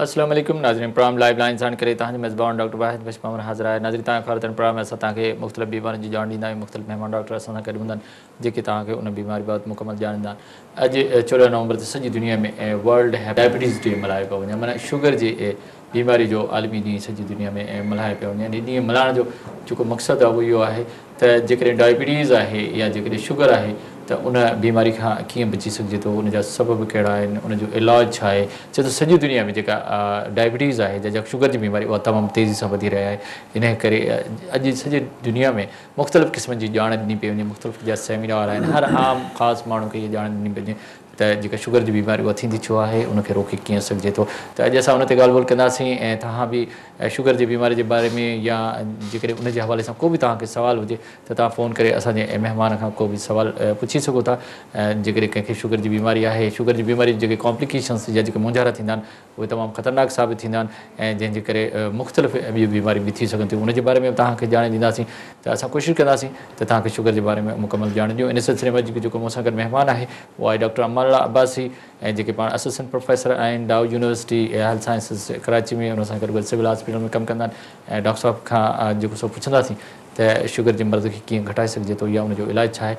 السلام عليڪم ناظرين پروگرام لائيو لائين ساڻ ڪري توهان جو ميزبان ڊاڪٽر واحد بخش پنهور حاضر آهي. ناظرين توهان کي خبر اٿن پروگرام ۾ اسان توهان کي مختلف بيمارين جي ڄاڻ ڏيندا آهيون. مختلف مهمان ڊاڪٽر اسان سان گڏ هوندا آهن جيڪي توهان کي ان بيماري بابت مڪمل ڄاڻ ڏيندا آهن. اڄ 14 نومبر تي سڄي دنيا ۾ ورلڊ ڊائبٽيز ڊي ملهايو پيو وڃي معنيٰ شگر جي بيماري جو عالمي ڏينهن سڄي دنيا ۾ ملهايو پيو وڃي. ان ڏينهن ملهائڻ جو جيڪو مقصد آهي اهو اهو آهي ته جيڪڏهن ڊائبٽيز آهي يا جيڪڏهن شگر آهي ته ان بيماري کان ڪيئن بچي سگهجي ٿو، ان جا سبب ڪهڙا آهن، ان جو علاج ڇا آهي. ڇو ته سڄي دنيا ۾ جيڪا ڊائبٽيز آهي يا جيڪا شگر جي بيماري اها تمام تيزي سان وڌي رهي آهي. انهي ڪري اڄ سڄي دنيا ۾ مختلف قسمن جي ڄاڻ ڏني پئي وڃي، مختلف جا سيمينار آهن، هر عام خاص ماڻهو کي اها ڄاڻ ڏني پئي وڃي ته جيڪا شگر جي بيماري اها ٿيندي ڇو آهي، ان کي روڪي ڪيئن سگهجي ٿو. ته اڄ اسان ان تي ڳالهه ٻولهه ڪنداسين ۽ توهان به شگر جي بيماري جي باري ۾ يا جيڪڏهن ان جي حوالي سان ڪو به توهان کي سوال هجي ته توهان فون ڪري اسان جي مهمان کان ڪو به سوال پڇي سگهو ٿا. جيڪڏهن ڪنهن کي شگر جي بيماري آهي، شگر جي بيماري جا جيڪي ڪامپليڪيشنس يا جيڪي مونجهارا ٿيندا آهن اهي تمام خطرناڪ ثابت ٿيندا آهن ۽ جنهن جي ڪري مختلف ٻيون بيماريون به ٿي سگهن ٿيون ان جي باري ۾ به توهان کي ڄاڻ ڏينداسين ته اسان ڪوشش ڪنداسين ته توهان کي شگر جي باري ۾ مڪمل ڄاڻ ڏيون. ان سلسلي ۾ اڄ جيڪو مون سان گڏ مهمان آهي اهو آهي ڊاڪٽر امان الله عباسي ۽ جيڪي پاڻ اسسٽنٽ پروفيسر آهن Dow university health sciences Karachi ۾ ان سان گڏ گڏ سول هاسپيٽل ۾ ڪم ڪندا آهن ۽ ڊاڪٽر صاحب کان جيڪو سو پڇنداسين ته شگر جي مرض کي ڪيئن گهٽائي سگهجي ٿو يا ان جو علاج ڇا آهي.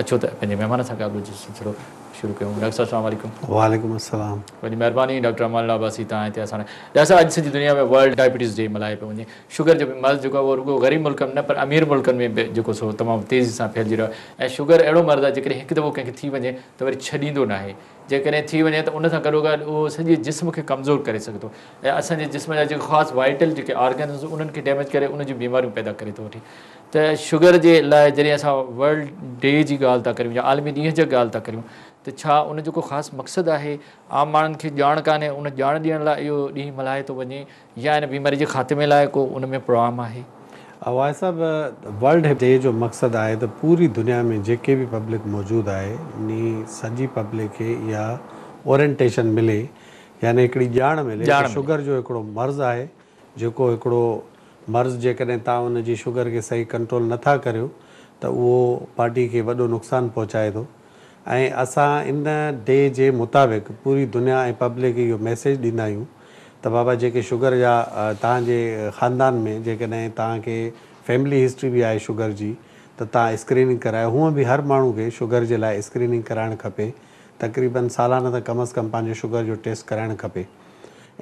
اچو ته پنهنجي مهمان سان ڳالهه ٻولهه جو سلسلو شروع ڪيون. ڊاڪٽر صاحب السلام عليڪم. وعليڪم السلام. وڏي مهرباني ڊاڪٽر امان الله عباسي توهان هتي اسان ڊاڪٽر صاحب اڄ سڄي دنيا ۾ ورلڊ ڊائبٽيز ڊي ملهايو پيو وڃي. شگر جو مرض جيڪو آهي اهو رڳو غريب ملڪن ۾ نه پر امير ملڪن ۾ به جيڪو سو تمام تيزي سان ڦهلجي رهيو آهي ۽ شگر اهڙو مرض آهي جيڪڏهن هڪ دفعو ڪنهن کي ٿي وڃي ته وري ڇڏيندو ناهي. جيڪڏهن ٿي وڃي ته ان سان گڏوگڏ اهو سڄي جسم کي ڪمزور ڪري سگهي ٿو ۽ اسان جي جسم جا جيڪي خاص وائٽل جيڪي آرگنز انهن کي ڊيميج ڪري ان جون بيماريون پيدا ڪري ٿو وٺي ته شگر جي لاء جڏهن اسان ورلڊ ڊي جي ڳالهه ٿا ڪريون يا عالمي ڏينهن جي ڳالهه ٿا ڪريون ته ڇا ان جو ڪو خاص مقصد آهي؟ عام ماڻهن کي ڄاڻ ڪانهي ان ڄاڻ ڏيڻ لاء اهو ڏينهن ملهايو ٿو وڃي يا ان بيماري جي خاتمي لاء ڪو ان ۾ پروگرام آهي؟ واحد صاحب ورلڊ ڊي جو مقصد آهي ته پوري دنيا ۾ جيڪي به پبلڪ موجود آهي انهي سڄي پبلڪ کي اها اورينٽيشن ملي يعني هڪڙي ڄاڻ ملي ته شگر جو هڪڙو مرض آهي جيڪو هڪڙو مرض جيڪڏهن توهان ان جي شگر کي صحيح ڪنٽرول نه ٿا ڪريو ته اهو باڊي کي وڏو نقصان پهچائي ٿو ۽ اسان ان ڊي جي مطابق پوري دنيا ۽ پبلڪ کي اهو ميسيج ڏيندا آهيون ته بابا جيڪي شگر جا توهان جي خاندان ۾ جيڪڏهن توهان کي فيملي هسٽري به آهي شگر جي ته توهان اسڪريننگ ڪرايو هونئن به هر ماڻهو کي شگر جي لاء اسڪريننگ ڪرائڻ کپي تقريبن سالانه ته ڪم از ڪم پنهنجو شگر جو ٽيسٽ ڪرائڻ کپي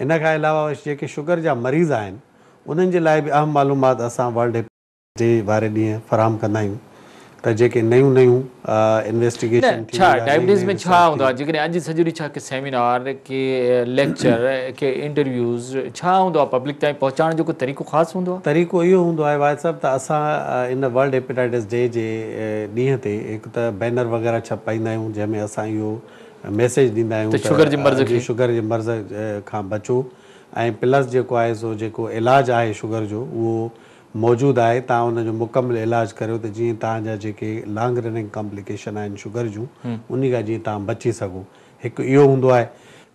ان کان علاوه جيڪي شگر جا مريض آهن انهن جي لاء به اهم معلومات اسان ورلڊ ڊي واري ڏينهن فراهم ڪندا آهيون ته جيڪي نيون نيون نه انويسٽيگيشن ٿي ڇا يا نئين ڊائبٽيز نئين ۾ ڇا ريسرچ هوندو ٿي. آهي جيڪڏهن اڄ سڄو ڏينهن ڇا ڪي سيمينار ڪي ليڪچر ڪي انٽرويوز ڇا هوندو آهي پبلڪ تائين پهچائڻ جو ڪو طريقو خاص هوندو آهي؟ طريقو اهو هوندو آهي واحد صاحب ته اسان ان ورلڊ هيپيٽائٽس ڊي جي ڏينهن تي هڪ ته بينر وغيره ڇپائيندا آهيون جنهن ۾ اسان اهو ميسيج ڏيندا آهيون ته شگر جي ته مرض جي کي. شگر جي مرض کان بچو ۽ پلس جيڪو آهي سو جيڪو علاج آهي شگر جو اهو موجود آهي توهان ان جو مڪمل علاج ڪريو ته جيئن توهان جا جيڪي لانگ رننگ ڪامپليڪيشن آهن شگر جون انهي کان جيئن توهان بچي سگهو هڪ اهو هوندو آهي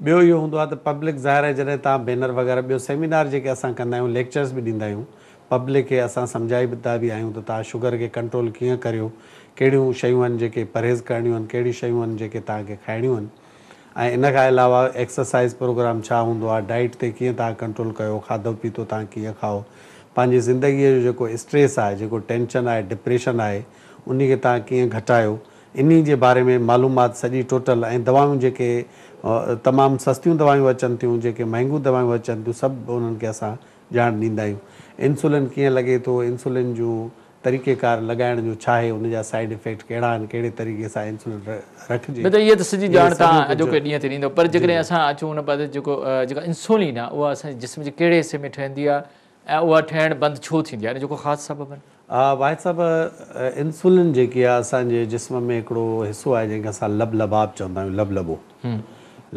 ٻيو اهو هوندو آهي ته پبلڪ ظاهر آهي جڏهن توهان بينر وغيره ٻيو سيمينار جيڪي اسان ڪندا آهيون ليڪچرس به ڏيندا آهيون پبلڪ کي اسان سمجهائيندا به آهيون ته توهان شگر کي ڪنٽرول ڪيئن ڪريو ڪهڙيون شيون آهن جيڪي پرهيز ڪرڻيون آهن ڪهڙيون شيون آهن جيڪي توهان کي کائڻيون آهن ۽ ان کان علاوه ايڪسرسائيز پروگرام ڇا هوندو آهي، ڊائيٽ تي ڪيئن توهان ڪنٽرول ڪيو، کاڌو پيتو توهان ڪيئن کائو، پنهنجي زندگيء جو جيڪو اسٽريس آهي، جيڪو ٽينشن آهي، ڊپريشن آهي، انهي کي توهان ڪيئن گهٽايو، انهي جي باري ۾ معلومات سڄي ٽوٽل ۽ دوائون جيڪي تمام سستيون دوائون اچن ٿيون، جيڪي مهنگون دوائون اچن ٿيون سڀ انهن کي اسان ڄاڻ ڏيندا آهيون. انسولين ڪيئن لڳي ٿو، انسولين جون طريقي ڪار لڳائڻ جو ڇا آهي، ان جا سائيڊ افيڪٽ ڪهڙا آهن، ڪهڙي طريقي سان انسولين رکجي، نه ته اها ته سڄي اهي ڄاڻ سڄو توهان اڄوڪي ڪجهه ڏينهن تي ڏيندؤ پر جي جيڪڏهن جي. اسان اچون ان پاسي جيڪو جيڪا انسولين آهي اها اسان جي جسم جي ڪهڙي حصي ۾ ٺهندي آهي ۽ اها ٺهڻ بند ڇو ٿيندي آهي ان جو ڪو خاص سبب آهن؟ واحد صاحب انسولين جيڪي آهي اسان جي جسم ۾ هڪڙو حصو آهي جنهن کي اسان لب لباب چوندا آهيون لبلبو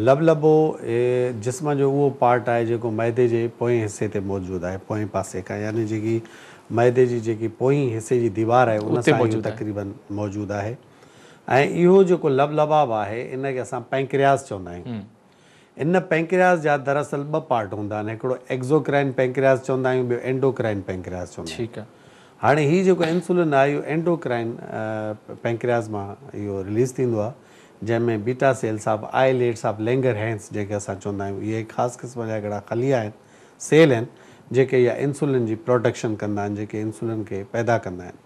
لبلبو جسم جو اهو پارٽ آهي جيڪو معدي جي پوئين حصي تي موجود آهي پوئين پاسي کان يعني جيڪي معدي جي جيڪي پوئين حصي جي ديوار آهي ان اتي سان اهو موجود آهي. تقريبن موجود آهي ۽ اهو جيڪو لبلباب آهي ان کي اسان پينڪرياز چوندا آهيون. ان پينڪرياز جا دراصل ٻه پارٽ هوندا آهن هڪڙو ايگزوڪرائن پينڪرياز چوندا آهيون ٻيو اينڊوڪرائن پينڪرياز چوندا آهيون. ٺيڪ آهي. هاڻي هي جيڪو انسولين آهي اهو اينڊوڪرائن پينڪرياز مان اهو رليز ٿيندو آهي. جنهن ۾ beta cells of islets of Langerhans جنهن کي اسان چوندا آهيون اهي خاص قسم جا هڪڙا خليا آهن سيل آهن جيڪي اها انسولين جي پروڊڪشن ڪندا آهن جيڪي انسولين کي پيدا ڪندا آهن.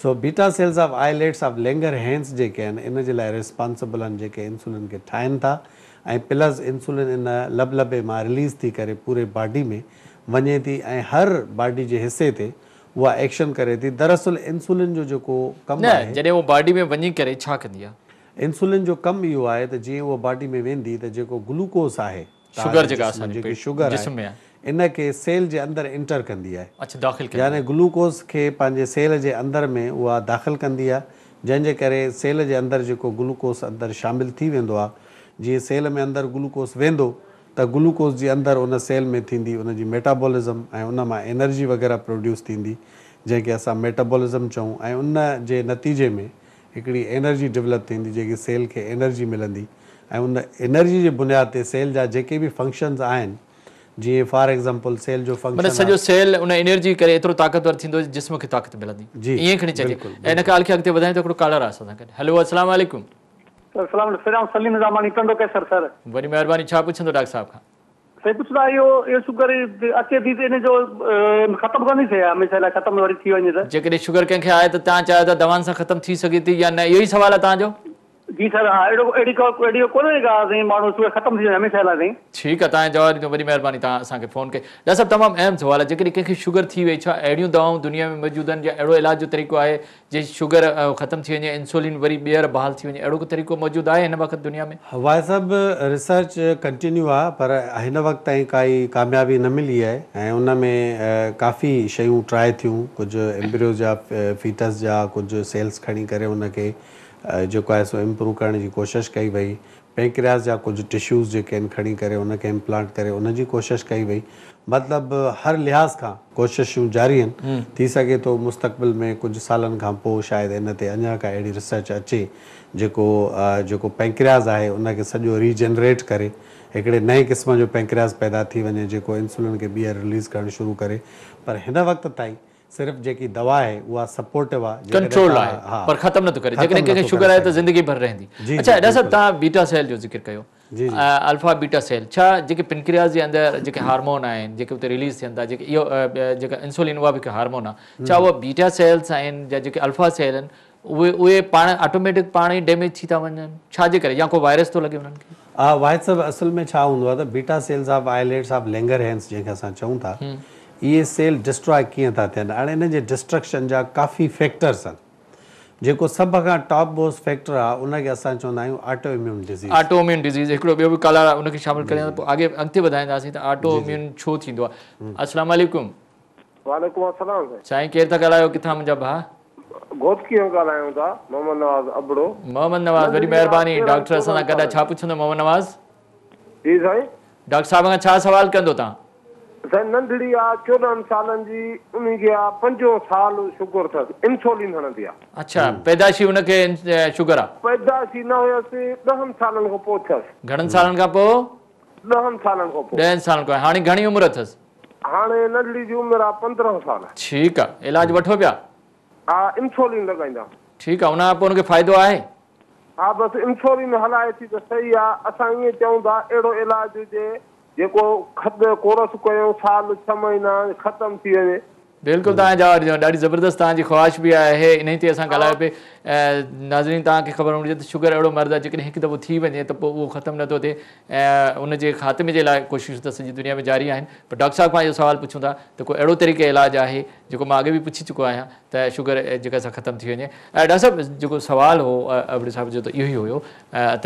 So beta cells of islets of Langerhans جيڪي آهن ان جي لاء ريسپانسبل آهن جيڪي انسولين کي ٺاهين ٿا ۽ پلس انسولين ان لبلبي مان رليز ٿي ڪري پوري باڊي ۾ وڃي ٿي ۽ هر باڊي جي حصي تي اها ايڪشن ڪري ٿي دراصل انسولين جو جيڪو ڪم نه آهي. جڏهن اهو باڊي ۾ وڃي ڪري ڇا ڪندي آهي؟ انسولين جو ڪم اهو آهي ته جيئن اها باڊي ۾ ويندي ته جيڪو گلوڪوز آهي توهان شگر جي جيڪا جسم اسان جي جيڪي پيٽ شگر جسم آهي ۾ آهي. ان کي سيل جي اندر انٽر ڪندي آهي. اڇا داخل ڪندي يعني آهي. گلوڪوز کي پنهنجي سيل جي اندر ۾ اها داخل ڪندي آهي جنهن جي ڪري سيل جي اندر جيڪو گلوڪوز اندر شامل ٿي ويندو آهي جيئن سيل ۾ اندر گلوڪوز ويندو ته گلوڪوز جي اندر ان سيل ۾ ٿيندي ان جي ميٽابولزم ۽ ان مان انرجي وغيره پروڊيوس ٿيندي جنهن کي اسان ميٽابولزم چئون ۽ ان جي نتيجي ۾ هڪڙي انرجي ڊولپ ٿيندي جيڪي سيل کي انرجي ملندي ۽ ان انرجي جي بنياد تي سيل جا جيڪي به فنڪشنز آهن جيئن فار ايگزامپل سيل جو معنيٰ فنڪشن سڄو آهي. سيل ان انرجي ڪري ايترو طاقتور ٿيندو جو جسم کي طاقت ملندي جي ائين کڻي چئجي بلڪل ۽ ان بلڪل. ڳالهه کي اڳتي وڌايون ته هڪڙو ڪالر آهي اسان سان گڏ هلو السلام عليڪم. سر سلام عليڪم سر آئون سليم نظاماڻي ٽنڊو قيصر سر. وڏي مهرباني ڇا پڇندو ڊاڪٽر صاحب کان. سائين پڇڻو آهي اهو اهو شگر اچي ٿي ته ان جو ختم ڪندي ٿئي هميشه لاء ختم وري ٿي وڃي ته. جيڪڏهن شگر ڪنهن کي آهي ته توهان چاهيو ٿا دوائن سان ختم ٿي سگهي ٿي يا نه اهو ئي سوال آهي توهان جو؟ جي سر ها اهڙو اهڙي ڪا اهڙي ڪونهي ڪا سائين ماڻهو شگر ختم ٿي وڃي هميشه لاء سائين. ٺيڪ آهي توهان جواب ڏنو وڏي مهرباني توهان اسان کي فون ڪئي. ڊاڪٽر صاحب تمام اهم سوال آهي جيڪڏهن ڪنهن کي شگر ٿي وئي ڇا اهڙيون دوائون دنيا ۾ موجود آهن يا اهڙو علاج جو طريقو آهي جي شگر ختم ٿي وڃي انسولين وري ٻيهر بحال ٿي وڃي اهڙو ڪو طريقو موجود آهي هن وقت دنيا ۾؟ واحد صاحب ريسرچ ڪنٽينيو آ پر هن وقت تائين ڪائي ڪاميابي نه ملي آهي ۽ ان ۾ ڪافي شيون ٽرائي ٿيون ڪجهه ايمبريوز جا فيٽس جا ڪجهه سيلز کڻي ڪري ان کي جيڪو آهي سو امپروو ڪرڻ جي ڪوشش ڪئي وئي پينڪرياس جا ڪجهه ٽشوز جيڪي آهن کڻي ڪري ان کي امپلانٽ ڪري ان جي ڪوشش ڪئي وئي مطلب هر لحاظ کان ڪوششون جاري آهن ٿي سگهي ٿو مستقبل ۾ ڪجهه سالن کان پوء شايد ان تي اڃا ڪا اهڙي ريسرچ اچي جيڪو جيڪو پينڪرياس آهي ان کي سڄو ري جنريٽ ڪري هڪڙي نئين قسم جو پينڪرياس پيدا ٿي وڃي جيڪو انسولين کي ٻيهر رليز ڪرڻ شروع ڪري پر هن وقت تائين صرف جيڪي دوا آهي اها سپورٽو آهي جيڪڏهن ڪنٽرول توهان آهي ها پر ختم نٿو ڪري ختم جيڪڏهن ڪنهن کي نٿو شگر ڪري آهي ته سگهجي زندگي ڀر رهندي جي اڇا جي ڊاڪٽر صاحب بلڪل توهان بيٽا سيل جو ذڪر ڪيو جي جي الفا بيٽا سيل ڇا جيڪي پنڪرياس جي اندر جيڪي هارمون آهن جيڪي اتي رليز ٿين ٿا جيڪي اهو جيڪا انسولين اها به هڪ هارمون آهي ڇا اها بيٽا سيلز آهن يا جيڪي الفا سيل آهن اهي اهي پاڻ آٽوميٽڪ پاڻ ئي ڊيميج ٿي ٿا وڃن ڇا جي ڪري يا ڪو وائرس ٿو لڳي انهن کي؟ ها واحد صاحب اصل ۾ ڇا هوندو آهي ته beta cells of islets of Langerhans جنهن کي اسان چئون ٿا اهي سيل ڊسٽراء ڪيئن ٿا ٿين هاڻي انهن جي ڊسٽرڪشن جا ڪافي فيڪٽرس آهن جيڪو سڀ کان ٽاپ موسٽ فيڪٽر آهي ان کي اسان چوندا آهيون آٽو اميون ڊزيز. آٽو اميون ڊزيز هڪڙو ٻيو به ڪالر آهي ان کي شامل ڪريان ته پوء آگي اڳتي وڌائينداسين ته آٽو اميون ڇو ٿيندو آهي السلام عليڪم. وعليڪم السلام سائين. سائين ڪير ٿا ڳالهايو ڪٿان منهنجا ڀاء. گهوٽڪي کان ڳالهايون ٿا محمد نواز ابڙو. محمد نواز وڏي ننڍڙي آ مهرباني 13 ڊاڪٽر اسان سان 14 گڏ آ سالن ڇا جي. پڇندو محمد نواز. جي سائين. ڊاڪٽر صاحب کان ڇا سوال ڪندو تان. سائين ننڍڙي آ 14 سالن جي انهي کي آ پنجون سال شگر ٿس انسولين هڻندي آ. اڇا پيدائشي ان کي شگر آ. پيدائشي نه هيس ڏهن سالن کان پوء ٿيس. گهڻن سالن کان پوء؟ ڏهن سالن کان پوء. ڏهن سالن کان هاڻي گهڻي عمر اٿس؟ هاڻي ننڍڙي جي عمر آ 15 سال. ٺيڪ آ علاج وٺو پيا؟ ها انسولين لڳائيندا. ٺيڪ آ ان کان پوء ان کي فائدو آهي؟ ها بس انسولين هلائي ٿي ته صحيح آ اسان ائين چئون ٿا اهڙو علاج هجي جيڪو خد ڪورس ڪيون سال 6 مهينا ختم ٿي وڃي. بلڪل توهان جواب ڏنو ڏاڍي زبردست توهان جي خواهش به آهي انهي تي اسان ڳالهايو پئي ناظرين توهان کي خبر هئڻ گهرجي ته شگر اهڙو مرض آهي جيڪڏهن هڪ دفعو ٿي وڃي ته پوء اهو ختم نٿو ٿئي ۽ ان جي خاتمي جي لاء ڪوششون ته سڄي دنيا ۾ جاري آهن پر ڊاڪٽر صاحب کان اهو سوال پڇون ٿا ته ڪو اهڙو طريقه علاج آهي جيڪو مان اڳي به پڇي چڪو آهيان ته شگر جيڪا سا ختم ٿي وڃي ڊاڪٽر صاحب جيڪو سوال هو ابڙي صاحب جو ته اهو ئي هيو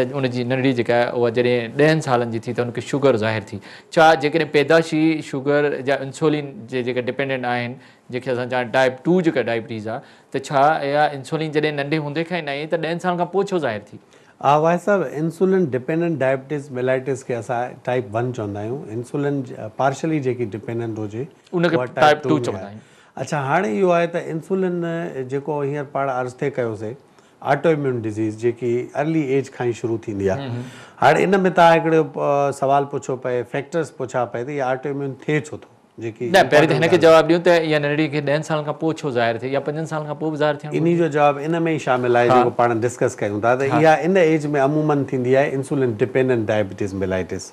ته ان جي ننڍڙي جيڪا آهي اها جڏهن ڏهن سالن جي ٿي ته ان کي شگر ظاهر ٿي ڇا جيڪڏهن پيدائشي شگر جا انسولين جي جيڪا ڊپينڊنٽ آهن جنهن کي اسان چاهيون ٽائپ 2 جيڪا ڊائبٽيز آهي ته ڇا اها انسولين جڏهن ننڍي هوندي کان ئي نه آئي ته ڏهن سالن کان پوء ڇو ظاهر ٿي؟ ها واحد صاحب انسولين ڊپينڊنٽ ڊائبٽيز ميلائٽس کي اسان ٽائپ 1 چوندا آهيون انسولين پارشلي جيڪي ڊپينڊنٽ هجي ان کي اها ٽائپ ٽائپ 2 2 ۾ چوندا آهي آهيون. اڇا هاڻي اهو آهي ته انسولين جيڪو هينئر پاڻ عرض ٿي ڪيوسي آٽو اميون ڊزيز جيڪي ارلي ايج کان ئي شروع ٿيندي آهي هاڻي ان ۾ توهان هڪڙو سوال پڇو پئي فيڪٽرس پڇا پئي ته اها آٽو اميون ٿئي ڇو ٿو؟ جيڪي نه پهرين ته امپارٽنٽ هن کي ڳالهه جواب ڏيون ته اها ننڍڙي کي 10 سالن کان پوء ڇو ظاهر ٿئي يا 5 سالن کان پوء به ظاهر ٿيڻ انهي گهرجي؟ جو جواب ان ۾ ئي شامل آهي جيڪو پاڻ ڊسڪس ڪيون ٿا ته اها ان ايج ۾ عموماً ٿيندي آهي انسولين ڊپينڊنٽ ڊائبٽيز ميلائٽس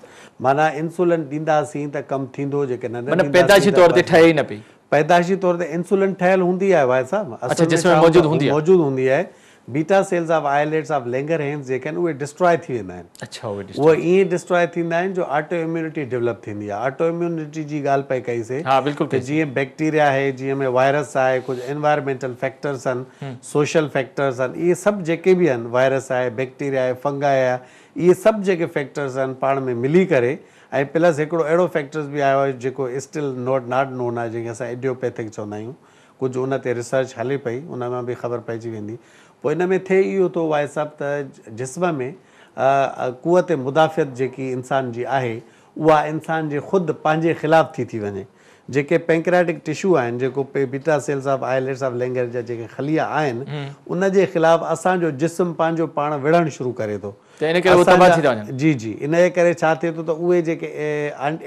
معنيٰ انسولين ڏينداسين ته ڪم ٿيندو جيڪڏهن نه معنيٰ ڏينداسين پيدائشي ته طور تي بس ٺهي ئي نه پئي. پيدائشي طور تي انسولين ٺهيل هوندي آهي واحد صاحب اڇا اصل ۾ جسم ڇا ۾ هوندو موجود آهي هوندي آهي. موجود هوندي آهي beta cells of islets of Langerhans جيڪي آهن اهي ڊسٽراء ٿي ويندا آهن. اڇا اهي اهي ڊسٽراء ائين ڊسٽراء ٿيندا آهن جو آٽو اميونٽي ڊولپ ٿيندي آهي. آٽو اميونٽي جي ڳالهه پئي ڪئي سي ها بلڪل ته ڪئي سي. جيئن بيڪٽيريا آهي جيئن ۾ وائرس آهي ڪجهه انوائرمينٽل فيڪٽرس آهن سوشل فيڪٽرس آهن اهي سڀ جيڪي به آهن وائرس آهي بيڪٽيريا آهي فنگائي آهي اهي سڀ جيڪي فيڪٽرس آهن پاڻ ۾ ملي ڪري ۽ پلس هڪڙو اهڙو فيڪٽرس به آيو آهي جيڪو اسٽل not not نون آهي جنهن کي اسان ايڊيوپيٿڪ چوندا آهيون ڪجهه ان تي ريسرچ هلي پئي ان مان به خبر پئجي ويندي. پوء ان ۾ ٿئي اهو ٿو واحد صاحب ته جسم ۾ قوت مدافعت جيڪي انسان جي آهي اها انسان جي خود پنهنجي خلاف ٿي ٿي وڃي. جيڪي پينڪرياٽڪ ٽشو آهن جيڪو beta cells of islets of Langerhans جا جيڪي خليا آهن ان جي خلاف اسان جو جسم پنهنجو پاڻ وڙهڻ شروع ڪري ٿو. ته ان ڪري اهي اسان تباهه جا ٿي ٿا وڃن. جي جي ان جي ڪري ڇا ٿئي ٿو ته اهي جيڪي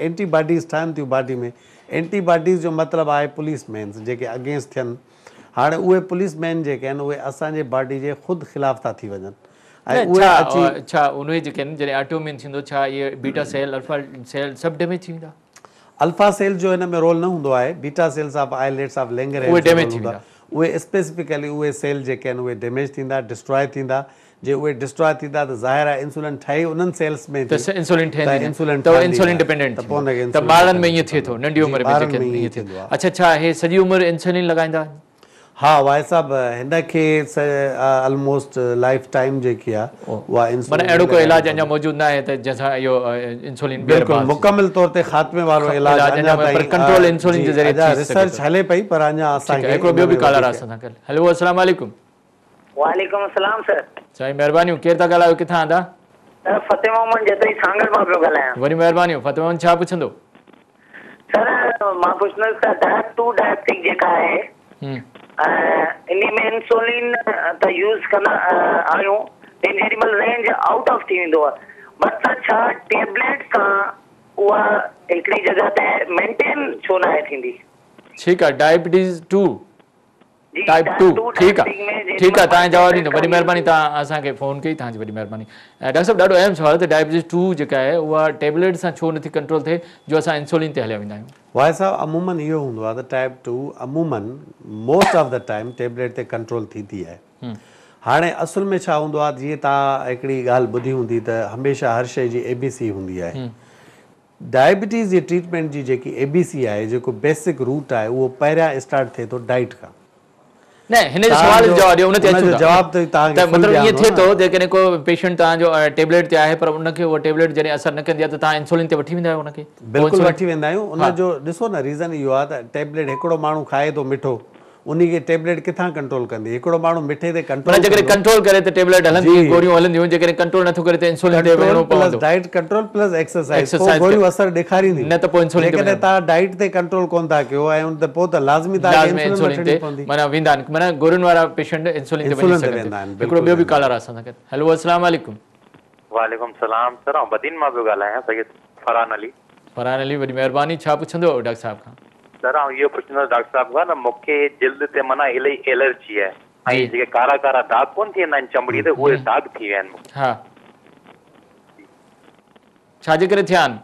اينٽي باڊيز ٺهن ٿيون باڊي ۾ اينٽي باڊيز جو مطلب آهي پوليس مينز جيڪي اگينسٽ ٿين هاڻي اهي پوليس مين جيڪي آهن اهي اسان جي باڊي جي خود خلاف ٿا ٿي وڃن ۽ نه اهي ڇا اچي ڇا انهي جيڪي آهن جڏهن آٽو اميون ٿيندو ڇا اهي بيٽا سيل الفا سيل سڀ ڊيميج ٿي ويندا؟ الفا سيل جو هن ۾ رول نه هوندو آهي beta cells of islets of Langerhans اهي هينز جو ڊيميج رول ٿي هوندو ويندا. آهي اهي اسپيسفڪلي اهي سيل جيڪي آهن اهي ڊيميج ٿيندا ڊسٽراء ٿيندا جي اهي ڊسٽراء ٿيندا ته ظاهر آهي انسولين ٺهي انهن سيلز ۾ ته ٿي انسولين ته ٺهندي نه انسولين ته ٺهندي انسولين نه ڊپينڊنٽ ته پوء ٿيندو ان کي ته انسولين ٻارن ۾ ڊپينڊنٽ ائين ٿئي ٿو ٿيندو ننڍي جي عمر ۾ ٻارن جيڪي ۾ ائين ائين ٿئي ٿيندو آهي. اڇا ڇا هي سڄي عمر انسولين لڳائيندا آهن؟ ها واحد صاحب هن کي الموسٽ لائف ٽائيم جيڪي آهي اها معنيٰ انسولين اهڙو ئي ڪو لڳائڻي علاج اڃا پوندي. موجود نه آهي ته جنهن سان اهو انسولين ٻيهر بلڪل بحال ٿي مڪمل طور تي خاتمي وارو علاج علاج اڃا اڃا پر تائين ڪنٽرول انسولين جي جي ذريعي اڃا ٿي سگهي ريسرچ ٿو. هلي پئي پر اڃا اسان ٺيڪ آهي کي هڪڙو ان ٻيو ۾ به ڪالر آهي وڌيڪ اسان سان گڏ هيلو السلام عليڪم. وعليڪم السلام سر. سائين مهربانيون ڪير ٿا ڳالهايو ڪٿان ادا؟ سر فتح محمد جتوئي سانگهڙ مان پيو ڳالهايان. وڏيون مهربانيون فتح محمد ڇا پڇندو؟ سر مان پڇندس ته ٽائپ 2 ڊائبٽڪ جيڪا آهي انهي ۾ انسولين ته يوز ڪندا آهيون ليڪن جيڏي مهل رينج آئوٽ آف ٿي ويندو آهي بٽ سر ڇا ٽيبليٽ سان اها هڪڙي جڳهه تي مينٽين ڇو ناهي ٿيندي؟ ٺيڪ آهي ڊائبٽيز 2 ٽائپ ٽو ٺيڪ آ ٺيڪ آ توهان جواب ڏيندو وڏي مهرباني توهان اسان کي فون ڪئي توهان جي وڏي مهرباني ڊاڪٽر صاحب ڏاڍو اهم سوال ته ڊائبٽيز 2 جيڪا آهي اها ٽيبليٽ سان ڇو نٿي ڪنٽرول ٿئي جو اسان انسولين تي هليا ويندا آهيون. واحد صاحب عموماً اهو هوندو آهي ته ٽائپ 2 عموماً most of the time tablet تي ڪنٽرول ٿيندي آهي هاڻي اصل ۾ ڇا هوندو آهي جيئن توهان هڪڙي ڳالهه ٻڌي هوندي ته هميشه هر شيء جي اي بي سي هوندي آهي ڊائبٽيز جي ٽريٽمينٽ جي جيڪي اي بي سي آهي جيڪو بيسڪ روٽ آهي اهو پهريان اسٽارٽ ٿئي ٿو ڊائيٽ کان. نه هن جي سوال جو جواب ڏيو ان تي ان اچون جو ٿا جواب ته توهان ته کي فل مطلب ڏيان ائين ٿو ٿئي نه. ٿو جيڪڏهن ڪو پيشنٽ توهان جو ٽيبليٽ تي آهي پر ان کي اها ٽيبليٽ جڏهن اثر نه ڪندي آهي ته توهان انسولين تي وٺي ويندا آهيو ان کي پوء بلڪل انسولين وٺي ويندا آهيون ان جو ڏسو نه ريزن اهو آهي ته ٽيبليٽ هڪڙو ماڻهو کائي ٿو مٺو انهي کي ٽيبليٽ ڪٿان ڪنٽرول ڪندي؟ هڪڙو ماڻهو مٺي تي معنيٰ ڪنٽرول جيڪڏهن ڪندو. ڪنٽرول ڪري ته ٽيبليٽ هلندي، جي. گوريون هلنديون، جيڪڏهن ڪنٽرول نٿو ڪري ته انسولين تي ڪنٽرول وڃڻو پلس پوندو. ڊائيٽ ڪنٽرول پلس ايڪسرسائيز پوء ايڪسرسائيز گوريون ڪري اثر ڏيکارينديون. نه ته پوء انسولين تي جيڪڏهن وڃڻو. توهان ڊائيٽ تي ڪنٽرول ڪونه ٿا ڪيو ۽ ان تي پوء ته لازمي توهان کي لازمي انسولين انسولين وٺڻي تي پوندي. معنيٰ ويندا آهن معنيٰ گورين وارا پيشنٽ انسولين تي وڃي انسولين تي سگهن ويندا ٿا. آهن هڪڙو بلڪل ٻيو به ويندا آهن. ڪالر آهي اسان سان گڏ. هيلو السلام عليڪم. وعليڪم السلام سر آئون بدين مان پيو ڳالهايان سيد فرحان علي. فرحان علي وڏي مهرباني ڇا پڇندو ڊاڪٽر صاحب کان. سر آئون اهو پڇندس ڊاڪٽر صاحب کان ته مون کي جلد تي معنيٰ الاهي الرجي آهي ۽ جيڪي ڪارا ڪارا داغ ڪونه ٿي ويندا آهن چمڙي تي اهي داغ ٿي ويا آهن مون کي. ها ڇا جي ڪري ٿيا آهن؟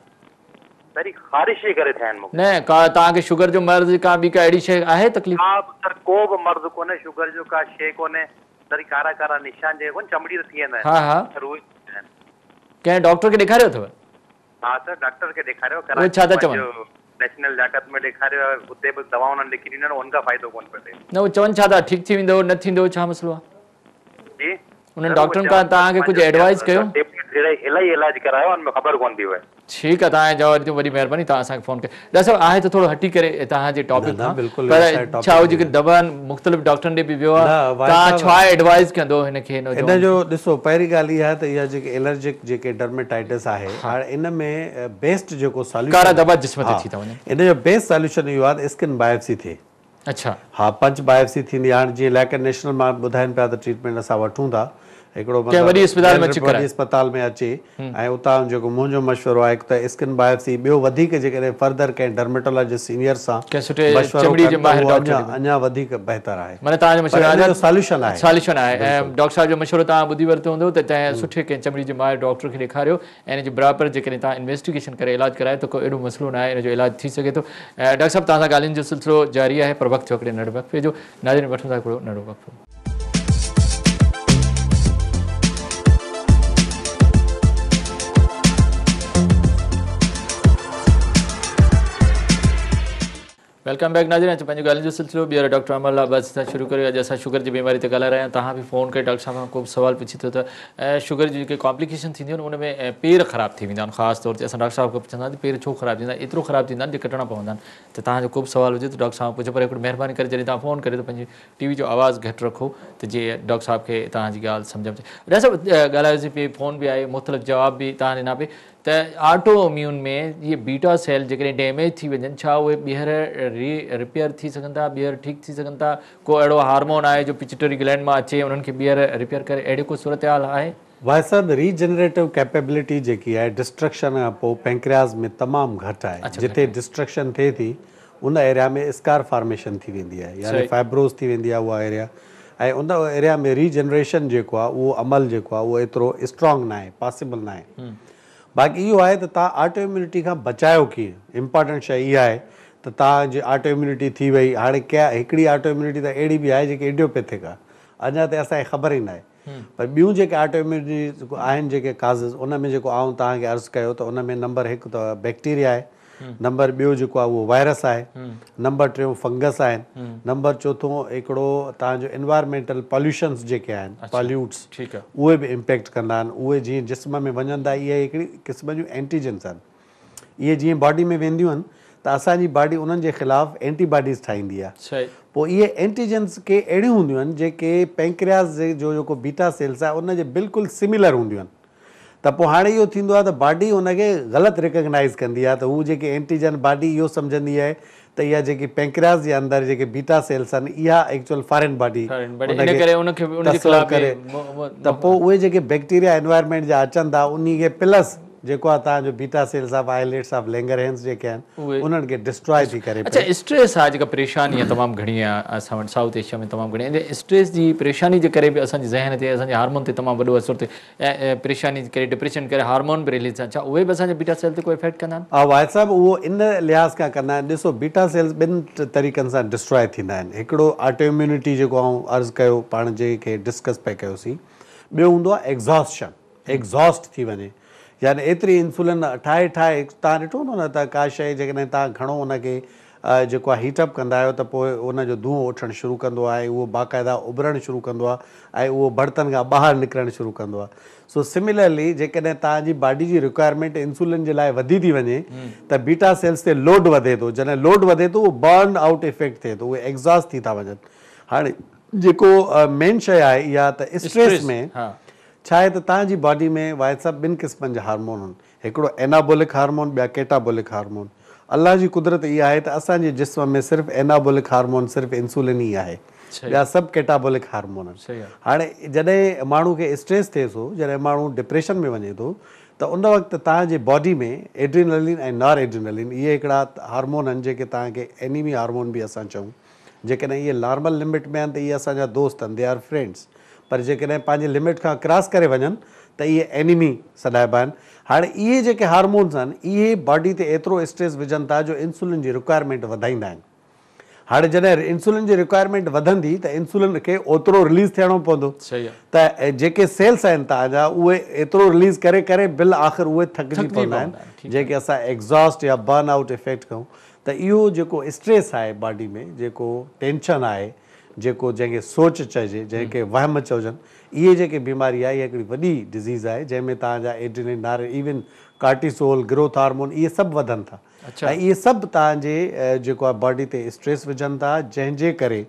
سر هي خارش جي ڪري ٿيا آهن مون کي. نه ڪا توهان کي شگر جو مرض ڪا ٻي ڪا اهڙي شيء آهي تڪليف؟ ڪا به سر ڪو به مرض ڪونهي شگر جو ڪا شيء ڪونهي سر هي ڪارا ڪارا نشان جيڪي ڪونه چمڙي تي ٿي ويندا آهن ها ها سر اهي ٿي ويا آهن. ڪنهن ڊاڪٽر کي ڏيکاريو اٿو؟ ها سر ڊاڪٽر کي ڏيکاريو اهي ڇا ٿا ڪراچي چون؟ پنهنجو نيشنل لياقت ۾ ڏيکاريو آهي اتي به دوائون انهن لکي ڏنيون آهن ان کان فائدو ڪونه پيو ٿئي. نه اهي چون ڇا ٿا ٺيڪ ٿي ويندو نه ٿيندو ڇا مسئلو آهي؟ جي انهن سر اهي ڊاڪٽرن چون کان ٿا توهان کي ڪجهه پنهنجو ايڊوائيز ڪيو؟ ٽيبليٽ الاهي الاهي علاج ڪرايو ان ۾ خبر ڪونه ٿي پئي. ٺيڪ آهي توهان جواب ڏنو وڏي مهرباني توهان اسان کي فون ڪيو. ڊاڪٽر صاحب آهي ته ٿورو هٽي ڪري توهان جي نه ٽاپڪ نه کان بلڪل پر اسان جي ڇا ٽاپڪ هو ۾ جيڪي دوائن مختلف ڊاڪٽرن ڏي به ويو آهي نه واحد توهان صاحب ڇا ايڊوائيز ڪندو هن کي ان نوجوان جو کي؟ ڏسو پهرين ڳالهه اها ته اها جيڪي الرجڪ جيڪي ڊرميٽائٽس آهي هاڻي ان ۾ بيسٽ جيڪو ڪارا ساليوشن ڌٻا جسم تي ها ٿي ٿا وڃن. ان جو بيسٽ ساليوشن اهو آهي ته اسڪن بايوپسي ٿئي. اڇا. ها پنچ بايوپسي ٿيندي هاڻي جيئن لياقت نيشنل مان ٻڌائين پيا ته ٽريٽمينٽ اسان وٺون ٿا هڪڙو ڪنهن وڏي اسپتال ۾ اچي وڏي اسپتال ۾ اچي ۽ اتان جيڪو منهنجو مشورو آهي هڪ ته اسڪن بايوپسي ٻيو وڌيڪ جيڪڏهن فردر ڪنهن ڊرميٽالاجسٽ سينيئر سان ڪنهن سٺي مشورو چمڙي ڪن جي ته ماهر اهو ڊاڪٽر اڃا اڃا وڌيڪ بهتر آهي معنيٰ توهان جو پر مشورو ان آهي جو ساليوشن آهي ساليوشن آهي ۽ ڊاڪٽر صاحب جو مشورو توهان ٻڌي ورتو هوندو ته ڪنهن سٺي ڪنهن چمڙي جي ماهر ڊاڪٽر کي ڏيکاريو ۽ ان جي برابر جيڪڏهن توهان انويسٽيگيشن ڪري علاج ڪرايو ته ڪو اهڙو مسئلو ناهي ان جو علاج ٿي سگهي ٿو. ڊاڪٽر صاحب توهان سان ڳالهين جو سلسلو جاري آهي پر وقت ٿيو هڪڙي ننڍڙي وقفي جو. ناظرين وٺون ٿا هڪڙو ننڍڙو وقفو. Welcome back ناظرين اچو پنهنجون ڳالهين جو سلسلو ٻيهر ڊاڪٽر امر الله عباسي سان شروع ڪريون اڄ اسان شگر جي بيماري تي ڳالهائي رهيا آهيون توهان به فون ڪري ڊاڪٽر صاحب کان ڪو به سوال پڇي ٿو ته شگر جون جيڪي ڪامپليڪيشن ٿينديون آهن ان ۾ پير خراب ٿي ويندا آهن خاص طور تي اسان ڊاڪٽر صاحب کان پڇندا آهيون ته پير ڇو خراب ٿيندا آهن ايترو خراب ٿيندا آهن جو ڪٽڻا پوندا آهن ته توهان جو ڪو به سوال هجي ته ڊاڪٽر صاحب کان پڇو پر هڪڙو مهرباني ڪري جڏهن توهان فون ڪريو ته پنهنجي ٽي وي جو آواز گهٽ رکو ته جيئن ڊاڪٽر صاحب کي توهان جي ڳالهه سمجهه ۾ اچي. ڊاڪٽر صاحب ڳالهايوسين پئي فون به آئي مختلف جواب به توهان ڏنا پئي ته آٽو اميون ۾ اهي بيٽا سيل جيڪڏهن ڊيميج ٿي وڃن ڇا اهي ٻيهر ري رپيئر ٿي سگهن ٿا ٻيهر ٺيڪ ٿي سگهن ٿا ڪو اهڙو هارمون آهي جو پچٽري گلينڊ مان اچي انهن کي ٻيهر رپيئر ڪري اهڙي ڪو صورتحال آهي؟ واحد صاحب ري جنريٽو ڪيپيبلٽي جيڪي آهي ڊسٽرڪشن کان پوء پينڪرياز ۾ تمام گهٽ آهي جتي ڊسٽرڪشن ٿئي ٿي ان ايريا ۾ اسڪار فارميشن ٿي ويندي آهي يعني فائبروز ٿي ويندي آهي اها ايريا ۽ ان ايريا ۾ ري جنريشن جيڪو آهي اهو عمل جيڪو آهي اهو ايترو اسٽرانگ ناهي پاسيبل ناهي باقي اهو آهي ته توهان آٽو اميونٽي کان بچايو ڪيئن امپارٽنٽ شيء اها آهي ته توهان جي آٽو اميونٽي ٿي وئي هاڻي ڪيا هڪڙي آٽو اميونٽي ته اهڙي به آهي جيڪي اڊيوپيٿڪ آهي اڃا تائين اسان کي خبر ئي ناهي پر ٻيون جيڪي آٽو اميونٽي آهن جيڪي ڪازز ان ۾ جيڪو آئون توهان کي عرض ڪيو ته ان ۾ نمبر هڪ ته بيڪٽيريا آهي نمبر ٻيو جيڪو آهي اهو وائرس آهي نمبر ٽيون فنگس آهن نمبر چوٿون هڪڙو توهان جو انوائرمينٽل پاليوشنس جيڪي آهن پاليوٽس اهي به امپيڪٽ ڪندا آهن اهي جيئن جسم ۾ وڃن ٿا اهي هڪڙي قسم جون اينٽيجنس آهن اهي جيئن باڊي ۾ وينديون آهن ته اسان جي باڊي انهن جي خلاف اينٽي باڊيز ٺاهيندي آهي پوء اهي اينٽيجنس ڪي اهڙيون هونديون آهن جيڪي پينڪرياز جو جيڪو بيٽا سيلس آهي ان جي بلڪل سميلر هونديون آهن ته پوء هاڻي اهو ٿيندو آهي ته باڊي ان کي غلط ريڪگنائيز ڪندي آهي ته هو جيڪي اينٽيجن باڊي اهو سمجهندي آهي ته اها جيڪي پينڪرياز جي اندر جيڪي بيٽا سيلس آهن اها ايڪچوئل فارين باڊي ان کي تصور ڪري ته پوء اهي جيڪي بيڪٽيريا انوائرمينٽ جا اچن ٿا انهي کي پلس جيڪو آهي توهان جو beta cells of islets of Langerhans جيڪي آهن انهن کي ڊسٽرائي ٿي ڪري اڇا اسٽريس آهي جيڪا پريشاني آهي تمام گهڻي آهي اسان وٽ سائوٿ ايشيا ۾ تمام گهڻي آهي اسٽريس جي پريشاني جي ڪري به اسان جي ذهن تي اسان جي هارمون تي تمام وڏو اثر ٿئي ۽ پريشاني جي ڪري ڊپريشن ڪري هارمون به رليز ٿيا ڇا اهي به اسان جي بيٽا سيل تي ڪو افيڪٽ ڪندا آهن؟ ها واحد صاحب اهو ان لحاظ کان ڪندا آهن ڏسو بيٽا سيلز ٻن طريقن سان ڊسٽرائي ٿيندا آهن هڪڙو آٽو اميونٽي جيڪو آئون عرض ڪيو پاڻ جنهن کي ڊسڪس پئي ڪيوسين ٻيو هوندو آهي ايگزاسشن ايگزاسٽ ٿي وڃي يعني ايتري انسولين ٺاهي ٺاهي توهان ڏٺو هوندو نه ته ڪا شيء جيڪڏهن توهان گهڻو ان کي جيڪو آهي هيٽ اپ ڪندا آهيو ته پوء ان جو دونهون اٿڻ شروع ڪندو آهي ۽ اهو باقاعده اٻرڻ شروع ڪندو آهي ۽ اهو برتن کان ٻاهر نڪرڻ شروع ڪندو آهي سو سميلرلي جيڪڏهن توهان جي باڊي جي رڪوائرمينٽ انسولين جي لاء وڌي ٿي وڃي ته بيٽا سيلز تي لوڊ وڌي ٿو جڏهن لوڊ وڌي ٿو اهو برن آئوٽ افيڪٽ ٿئي ٿو اهي ايگزاسٽ ٿي ٿا وڃن هاڻي جيڪو مين شيء آهي اها ته اسٽريس ۾ ڇا آهي ته توهان جي باڊي ۾ واحد صاحب ٻن قسمن جا هارمون آهن هڪڙو اينابولڪ هارمون ٻيا ڪيٽابولڪ هارمون. الله جي قدرت اها آهي ته اسان جي جسم ۾ صرف اينابولڪ هارمون صرف انسولين ئي آهي ٻيا سڀ ڪيٽابولڪ هارمون آهن. هاڻي جڏهن ماڻهو کي اسٽريس ٿئي ٿو جڏهن ماڻهو ڊپريشن ۾ وڃي ٿو ته ان وقت توهان جي باڊي ۾ ايڊرينلين ۽ نار ايڊرينلين اهي هڪڙا هارمون آهن جيڪي توهان کي اينيمي هارمون به اسان چئون جيڪڏهن اهي نارمل لمٽ ۾ آهن ته اهي اسان جا دوست آهن They are friends پر جيڪڏهن پنهنجي لمٽ کان ڪراس ڪري وڃن ته اهي اينيمي سڏائبا آهن. هاڻي اهي جيڪي هارمونز آهن اهي باڊي تي ايترو اسٽريس وجهن ٿا جو انسولين جي رڪوائرمينٽ وڌائيندا آهن. هاڻي جڏهن انسولين جي رڪوائرمينٽ وڌندي ته انسولين کي اوترو رليز ٿيڻو پوندو ته جيڪي سيلس آهن توهان جا اهي ايترو رليز ڪري ڪري بالآخر اهي ٿڪجي پوندا آهن جنهن کي اسان ايگزاسٽ يا برن آئوٽ افيڪٽ ڪيون ته اهو جيڪو اسٽريس آهي باڊي ۾ جيڪو ٽينشن آهي جيڪو جنهن کي سوچ چئجي، جنهن کي وهم چئجن، اهي جيڪي بيماري آهي اها هڪڙي وڏي ڊزيز آهي جنهن ۾ توهان جا ايڊرينلين، نار ايون ڪارٽيسول، گروٿ هارمون اهي سڀ وڌن ٿا ۽ اهي سڀ توهان جي جيڪو آهي باڊي تي اسٽريس وجهن ٿا جنهن جي ڪري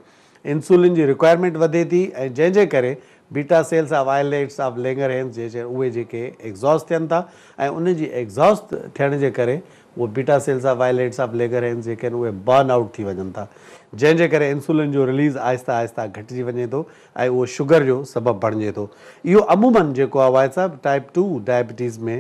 انسولين جي رڪوائرمينٽ وڌي ٿي ۽ جنهن جي ڪري beta cells of islets of Langerhans جي اهي جيڪي ايگزاسٽ ٿين ٿا ۽ ان جي ايگزاسٽ ٿيڻ جي ڪري اهي beta cells of islets of Langerhans جيڪي آهن اهي برن آئوٽ ٿي وڃن ٿا جنهن جي ڪري انسولين جو رليز آهستي آهستي گهٽجي وڃي ٿو ۽ اهو شگر جو سبب بڻجي ٿو. اهو عموماً جيڪو آهي واحد صاحب ٽائپ ٽو ڊائبٽيز ۾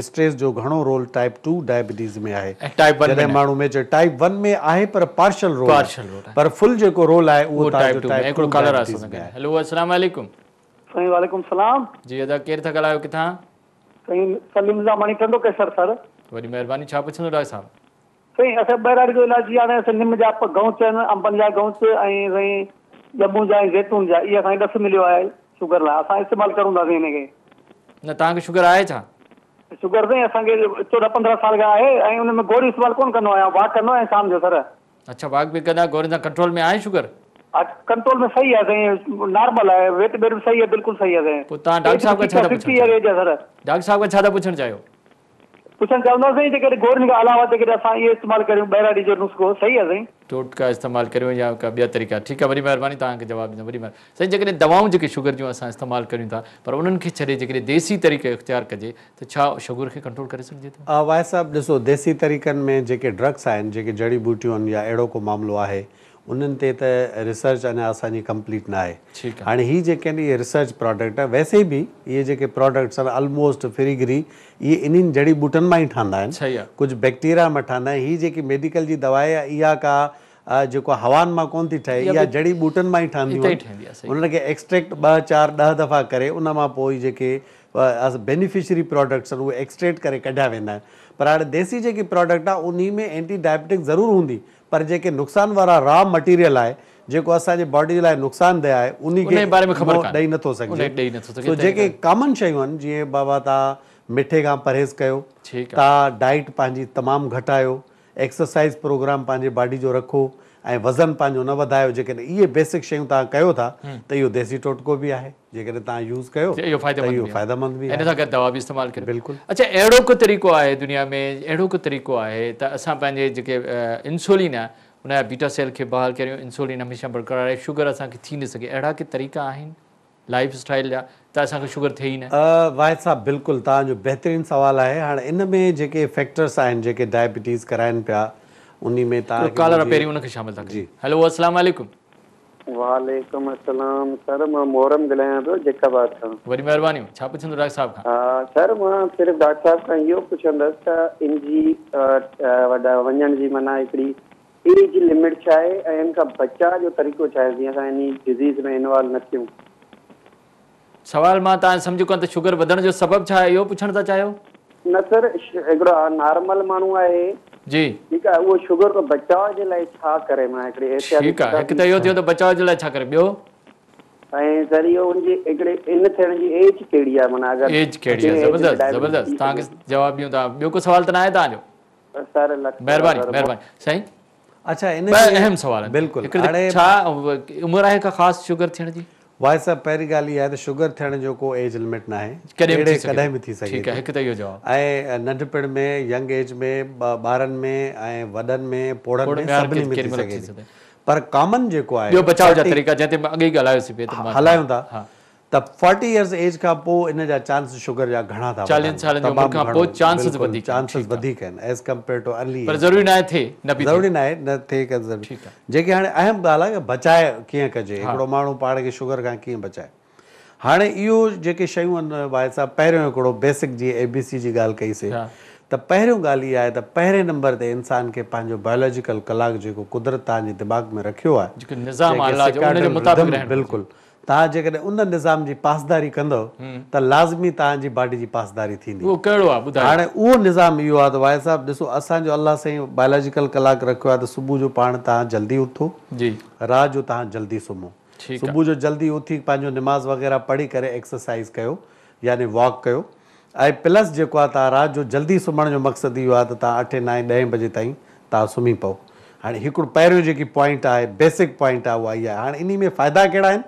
اسٽريس جو گهڻو رول ٽائپ ٽو ڊائبٽيز ۾ آهي ۽ ٽائپ ون ۾ جڏهن نه. ماڻهو ميچ ٽائپ ون ۾ آهي پر پارشل رول آهي پارشل رول آهي. پر فل جيڪو رول آهي اهو اهو توهان ٽائپ جو ٽو ۾ ٽائپ هڪڙو ٽو ڪالر آهي ڊائبٽيز اسان سان ۾ گڏ آهي. هيلو السلام عليڪم. سائين وعليڪم السلام. جي ادا ڪير ٿا ڳالهايو ڪٿان؟ سائين سليم نظاماڻي ٽنڊو قيصر سر. وڏي مهرباني ڇا پڇندو ڊاڪٽر صاحب؟ سائين اسان ٻهراڙي جو علاج هاڻي اسان نم جا گئونچ آهن انبن جا گئونچ ۽ سائين ڄمون جا ۽ زيتون جا اهي اسان کي ڏس مليو آهي شگر لاء اسان استعمال ڪرون ٿا سائين هن کي. نه توهان کي شگر آهي ڇا؟ شگر سائين اسان کي 14 15 سال کان آهي ۽ ان ۾ گوريون استعمال ڪونه ڪندو آهيان واڪ ڪندو آهيان شام جو سر. اڇا واڪ به ڪندا گورين سان ڪنٽرول ۾ آهي شگر؟ ها ڪنٽرول ۾ صحيح آهي سائين نارمل آهي ويٽ بيٽ به صحيح آهي بلڪل صحيح آهي سائين. پوء توهان ڊاڪٽر صاحب کان ڇا ٿا پڇڻ چاهيو؟ ڊاڪٽر صاحب کان ڇا ٿا پڇڻ چاهيو؟ پڇڻ چاهيندو سائين جيڪڏهن گورين کان علاوه جيڪڏهن اسان اهي استعمال ڪريون ٻهراڙي جو نسخو صحيح آهي سائين؟ ٽوٽڪا استعمال ڪريون يا ڪا ٻيا طريقا ٺيڪ آهي وڏي مهرباني توهان کي جواب ڏيندم وڏي مهرباني سائين جيڪڏهن دوائون جيڪي شگر جون اسان استعمال ڪريون ٿا پر انهن کي ڇڏي جيڪڏهن ديسي طريقو اختيار ڪجي ته ڇا شگر کي ڪنٽرول ڪري سگهجي ٿو؟ واحد صاحب ڏسو ديسي طريقن ۾ جيڪي ڊرگس آهن جيڪي جڙي ٻوٽيون آهن يا اهڙو ڪو معاملو آهي انهن تي ته ريسرچ اڃا اسان جي ڪمپليٽ نه آهي هاڻي هي جيڪي آهن اهي ريسرچ پراڊڪٽ آهن ويسي به اهي جيڪي پراڊڪٽس آهن الموسٽ ڦري گهري اهي انهن جڙي ٻوٽن مان ئي ٺهندا آهن ڪجهه بيڪٽيريا مان ٺهندا آهن هي جيڪي ميڊيڪل جي دوا آهي اها ڪا جيڪو هوائن مان ڪونه ٿي ٺهي اها جڙي ٻوٽن مان ئي ٺهنديون آهن انهن کي ايڪسٽريڪٽ ٻه چار ڏهه دفعا ڪري ان مان پوء جيڪي بينيفشري پراڊڪٽس آهن اهي ايڪسٽريڪٽ ڪري ڪڍيا ويندا آهن پر هاڻي ديسي جيڪي پراڊڪٽ آهي انهي ۾ اينٽي ڊائبٽڪ ضرور هوندي پر جيڪي نقصان وارا را مٽيريل آهي جيڪو اسان جي باڊي لاء نقصان ده آهي انهي کي منهن ڏئي نٿو سگهجي سو جيڪي ڪامن شيون آهن جيئن بابا توهان مٺي کان پرهيز ڪيو توهان ڊائيٽ پنهنجي تمام گهٽايو ايڪسرسائز پروگرام پنهنجي باڊي جو رکو ۽ وزن پنهنجو نه وڌايو جيڪڏهن اهي بيسڪ شيون توهان ڪيو ٿا ته اهو ديسي ٽوٽڪو به آهي جيڪڏهن توهان يوز ڪيو ته اهو فائديمند به آهي. ان سان گڏ دوا به استعمال ڪريو. بلڪل. اڇا اهڙو ڪو طريقو آهي دنيا ۾ اهڙو ڪو طريقو آهي ته اسان پنهنجي جيڪي انسولين آهي ان جا بيٽا سيل کي بحال ڪريون انسولين هميشه برقرار رهي شگر اسان کي ٿي نه سگهي اهڙا ڪي طريقا آهن لائيف اسٽائيل جا ته اسان کي شگر ٿئي ئي نه. واحد صاحب بلڪل توهان جو بهترين سوال آهي هاڻ ان ۾ جيڪي فيڪٽرس آهن جيڪي ڊائبٽيز ڪرائن پيا انهي ۾ توهان کي ڪالر پهرين ان کي شامل ٿا ڪريون هيلو السلام عليڪم. وعليڪم السلام سر مان محرم ڳالهايان پيو جيڪب آباد کان. وڏي مهرباني ڇا پڇندو ڊاڪٽر صاحب کان. ها سر مان صرف ڊاڪٽر صاحب کان اهو پڇندس ته ان جي وڏا وڃڻ جي معنيٰ هڪڙي ايج لمٽ ڇا آهي ۽ ان کان بچاء جو طريقو ڇا آهي جيئن اسان انهي ڊزيز ۾ انوالو نه ٿيون. سوال مان توهان سمجهيو ڪونه ته شگر وڌڻ جو سبب ڇا آهي اهو پڇڻ ٿا چاهيو؟ نه سر هڪڙو نارمل ماڻهو آهي جي. ٺيڪ آهي اهو شگر کان بچاء جي لاء ڇا ڪري معنيٰ هڪڙي احتياطي ٺيڪ آهي هڪ ته اهو ٿيو ته بچاء جي لاء ڇا ڪري ٻيو؟ ۽ سر اهو ان جي هڪڙي ان ٿيڻ جي ايج ڪهڙي آهي معنيٰ اگر ايج ڪهڙي آهي زبردست زبردست توهان کي جواب ڏيون ٿا ٻيو ڪو سوال ته ناهي توهان جو؟ سر لک مهرباني مهرباني سائين. اڇا ان ٻه اهم سوال آهن بلڪل هڪ ته ڇا عمر آهي ڪا خاص شگر ٿيڻ جي؟ واحد صاحب پهرين ڳالهه اها آهي ته شگر ٿيڻ جو ڪو ايج لمٽ ناهي ڪڏهن به ٿي سگهي ڪڏهن به ٿي سگهي ٺيڪ آهي هڪ ته اهو جواب. ۽ ننڍپڻ ۾ ينگ ايج ۾ ٻارن ۾ ۽ وڏن ۾ پوڙهن ۾ سڀني ۾ ٿي سگهي ٿي پر ڪامن جيڪو آهي ٻيو بچاء جا طريقا جنهن تي اڳ ئي ڳالهايوسين پي ته هلايون ٿا ته فورٽي ايئرز ايج کان پوء ان جا چانس شگر جا گهڻا ٿا وڌن سالن جي عمر کان پوء چانسز وڌيڪ چانسز وڌيڪ آهن ايز ڪمپيئر ٽو ارلي پر ضروري ناهي ٿئي نه به ٿئي ضروري ناهي نه ٿئي ڪا ضروري جيڪي هاڻي اهم ڳالهه آهي ته بچاء ڪيئن ڪجي هڪڙو ماڻهو پاڻ کي شگر کان ڪيئن بچائي هاڻي اهو جيڪي شيون آهن واحد صاحب پهريون هڪڙو بيسڪ جيئن اي بي سي جي ڳالهه ڪئي سي ته پهريون ڳالهه اها آهي ته پهرين نمبر تي انسان کي پنهنجو بائيولاجيڪل ڪلاڪ جيڪو قدرت توهان جي دماغ ۾ رکيو آهي جيڪو نظام آهي الله جو ان جي مطابق رهڻ بلڪل توهان جيڪڏهن ان نظام جي پاسداري ڪندؤ ته لازمي توهان جي باڊي جي پاسداري ٿيندي. اهو ڪهڙو آهي ٻڌايو. هاڻي اهو نظام اهو آهي ته واحد صاحب ڏسو اسان جو الله سائين بائلاجيڪل ڪلاڪ رکيو آهي ته صبح جو پاڻ توهان جلدي اٿو جي. رات جو توهان جلدي سمهو. ٺيڪ آهي. صبح جو جلدي اٿي پنهنجو نماز وغيره پڙهي ڪري ايڪسرسائيز ڪيو يعني واڪ ڪيو ۽ پلس جيڪو آهي توهان رات جو جلدي سمهڻ جو مقصد اهو آهي ته توهان اٺين نائين ڏهين بجي تائين توهان سمهي پئو. هاڻي هڪڙو پهريون جيڪي پوائنٽ آهي بيسڪ پوائنٽ آهي اها اها آهي. هاڻي انهي ۾ فائدا ڪهڙا آهن؟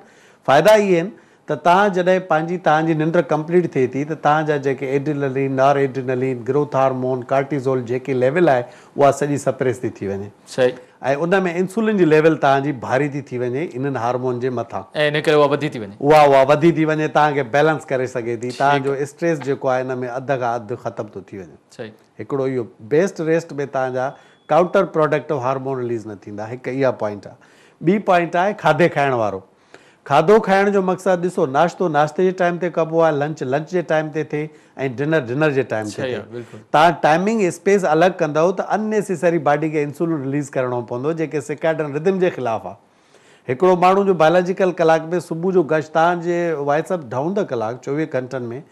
فائدا اهي آهن ته توهان جڏهن پنهنجي توهان جي ننڊ ڪمپليٽ ٿئي ٿي ته توهان جا جيڪي adrenaline, noradrenaline, growth hormone, cortisol جيڪي ليول آهي اها سڄي سپريس ٿي ٿي وڃي. صحيح. ۽ ان ۾ انسولين جي ليول توهان جي ڀاري ٿي ٿي وڃي انهن هارمون جي مٿان. ۽ ان ڪري اها وڌي ٿي وڃي. اها اها وڌي ٿي وڃي توهان کي بيلنس ڪري سگهي ٿي توهان جو اسٽريس جيڪو آهي ان ۾ اڌ کان اڌ ختم ٿو ٿي وڃي. صحيح. هڪڙو اهو بيسٽ ريسٽ ۾ توهان جا ڪائونٽر پراڊڪٽو هارمون رليز نه ٿيندا هڪ اها پوائنٽ آهي. ٻي پوائنٽ آهي کاڌي کائڻ وارو. کاڌو کائڻ جو مقصد ڏسو ناشتو ناشتي جي ٽائيم تي ڪبو آهي لنچ لنچ جي ٽائيم تي ٿئي ۽ ڊنر ڊنر جي ٽائيم تي ٿئي. توهان ٽائيمنگ اسپيس الڳ ڪندؤ ته ان نيسيسري باڊي کي انسولين رليز ڪرڻو پوندو جيڪي سرڪيڊين رڌم جي خلاف آهي. هڪڙو ماڻهو جو بائلاجيڪل ڪلاڪ ۾ صبح جو گش توهان جي واحد صاحب ڊائون the clock 24 گهنٽن ۾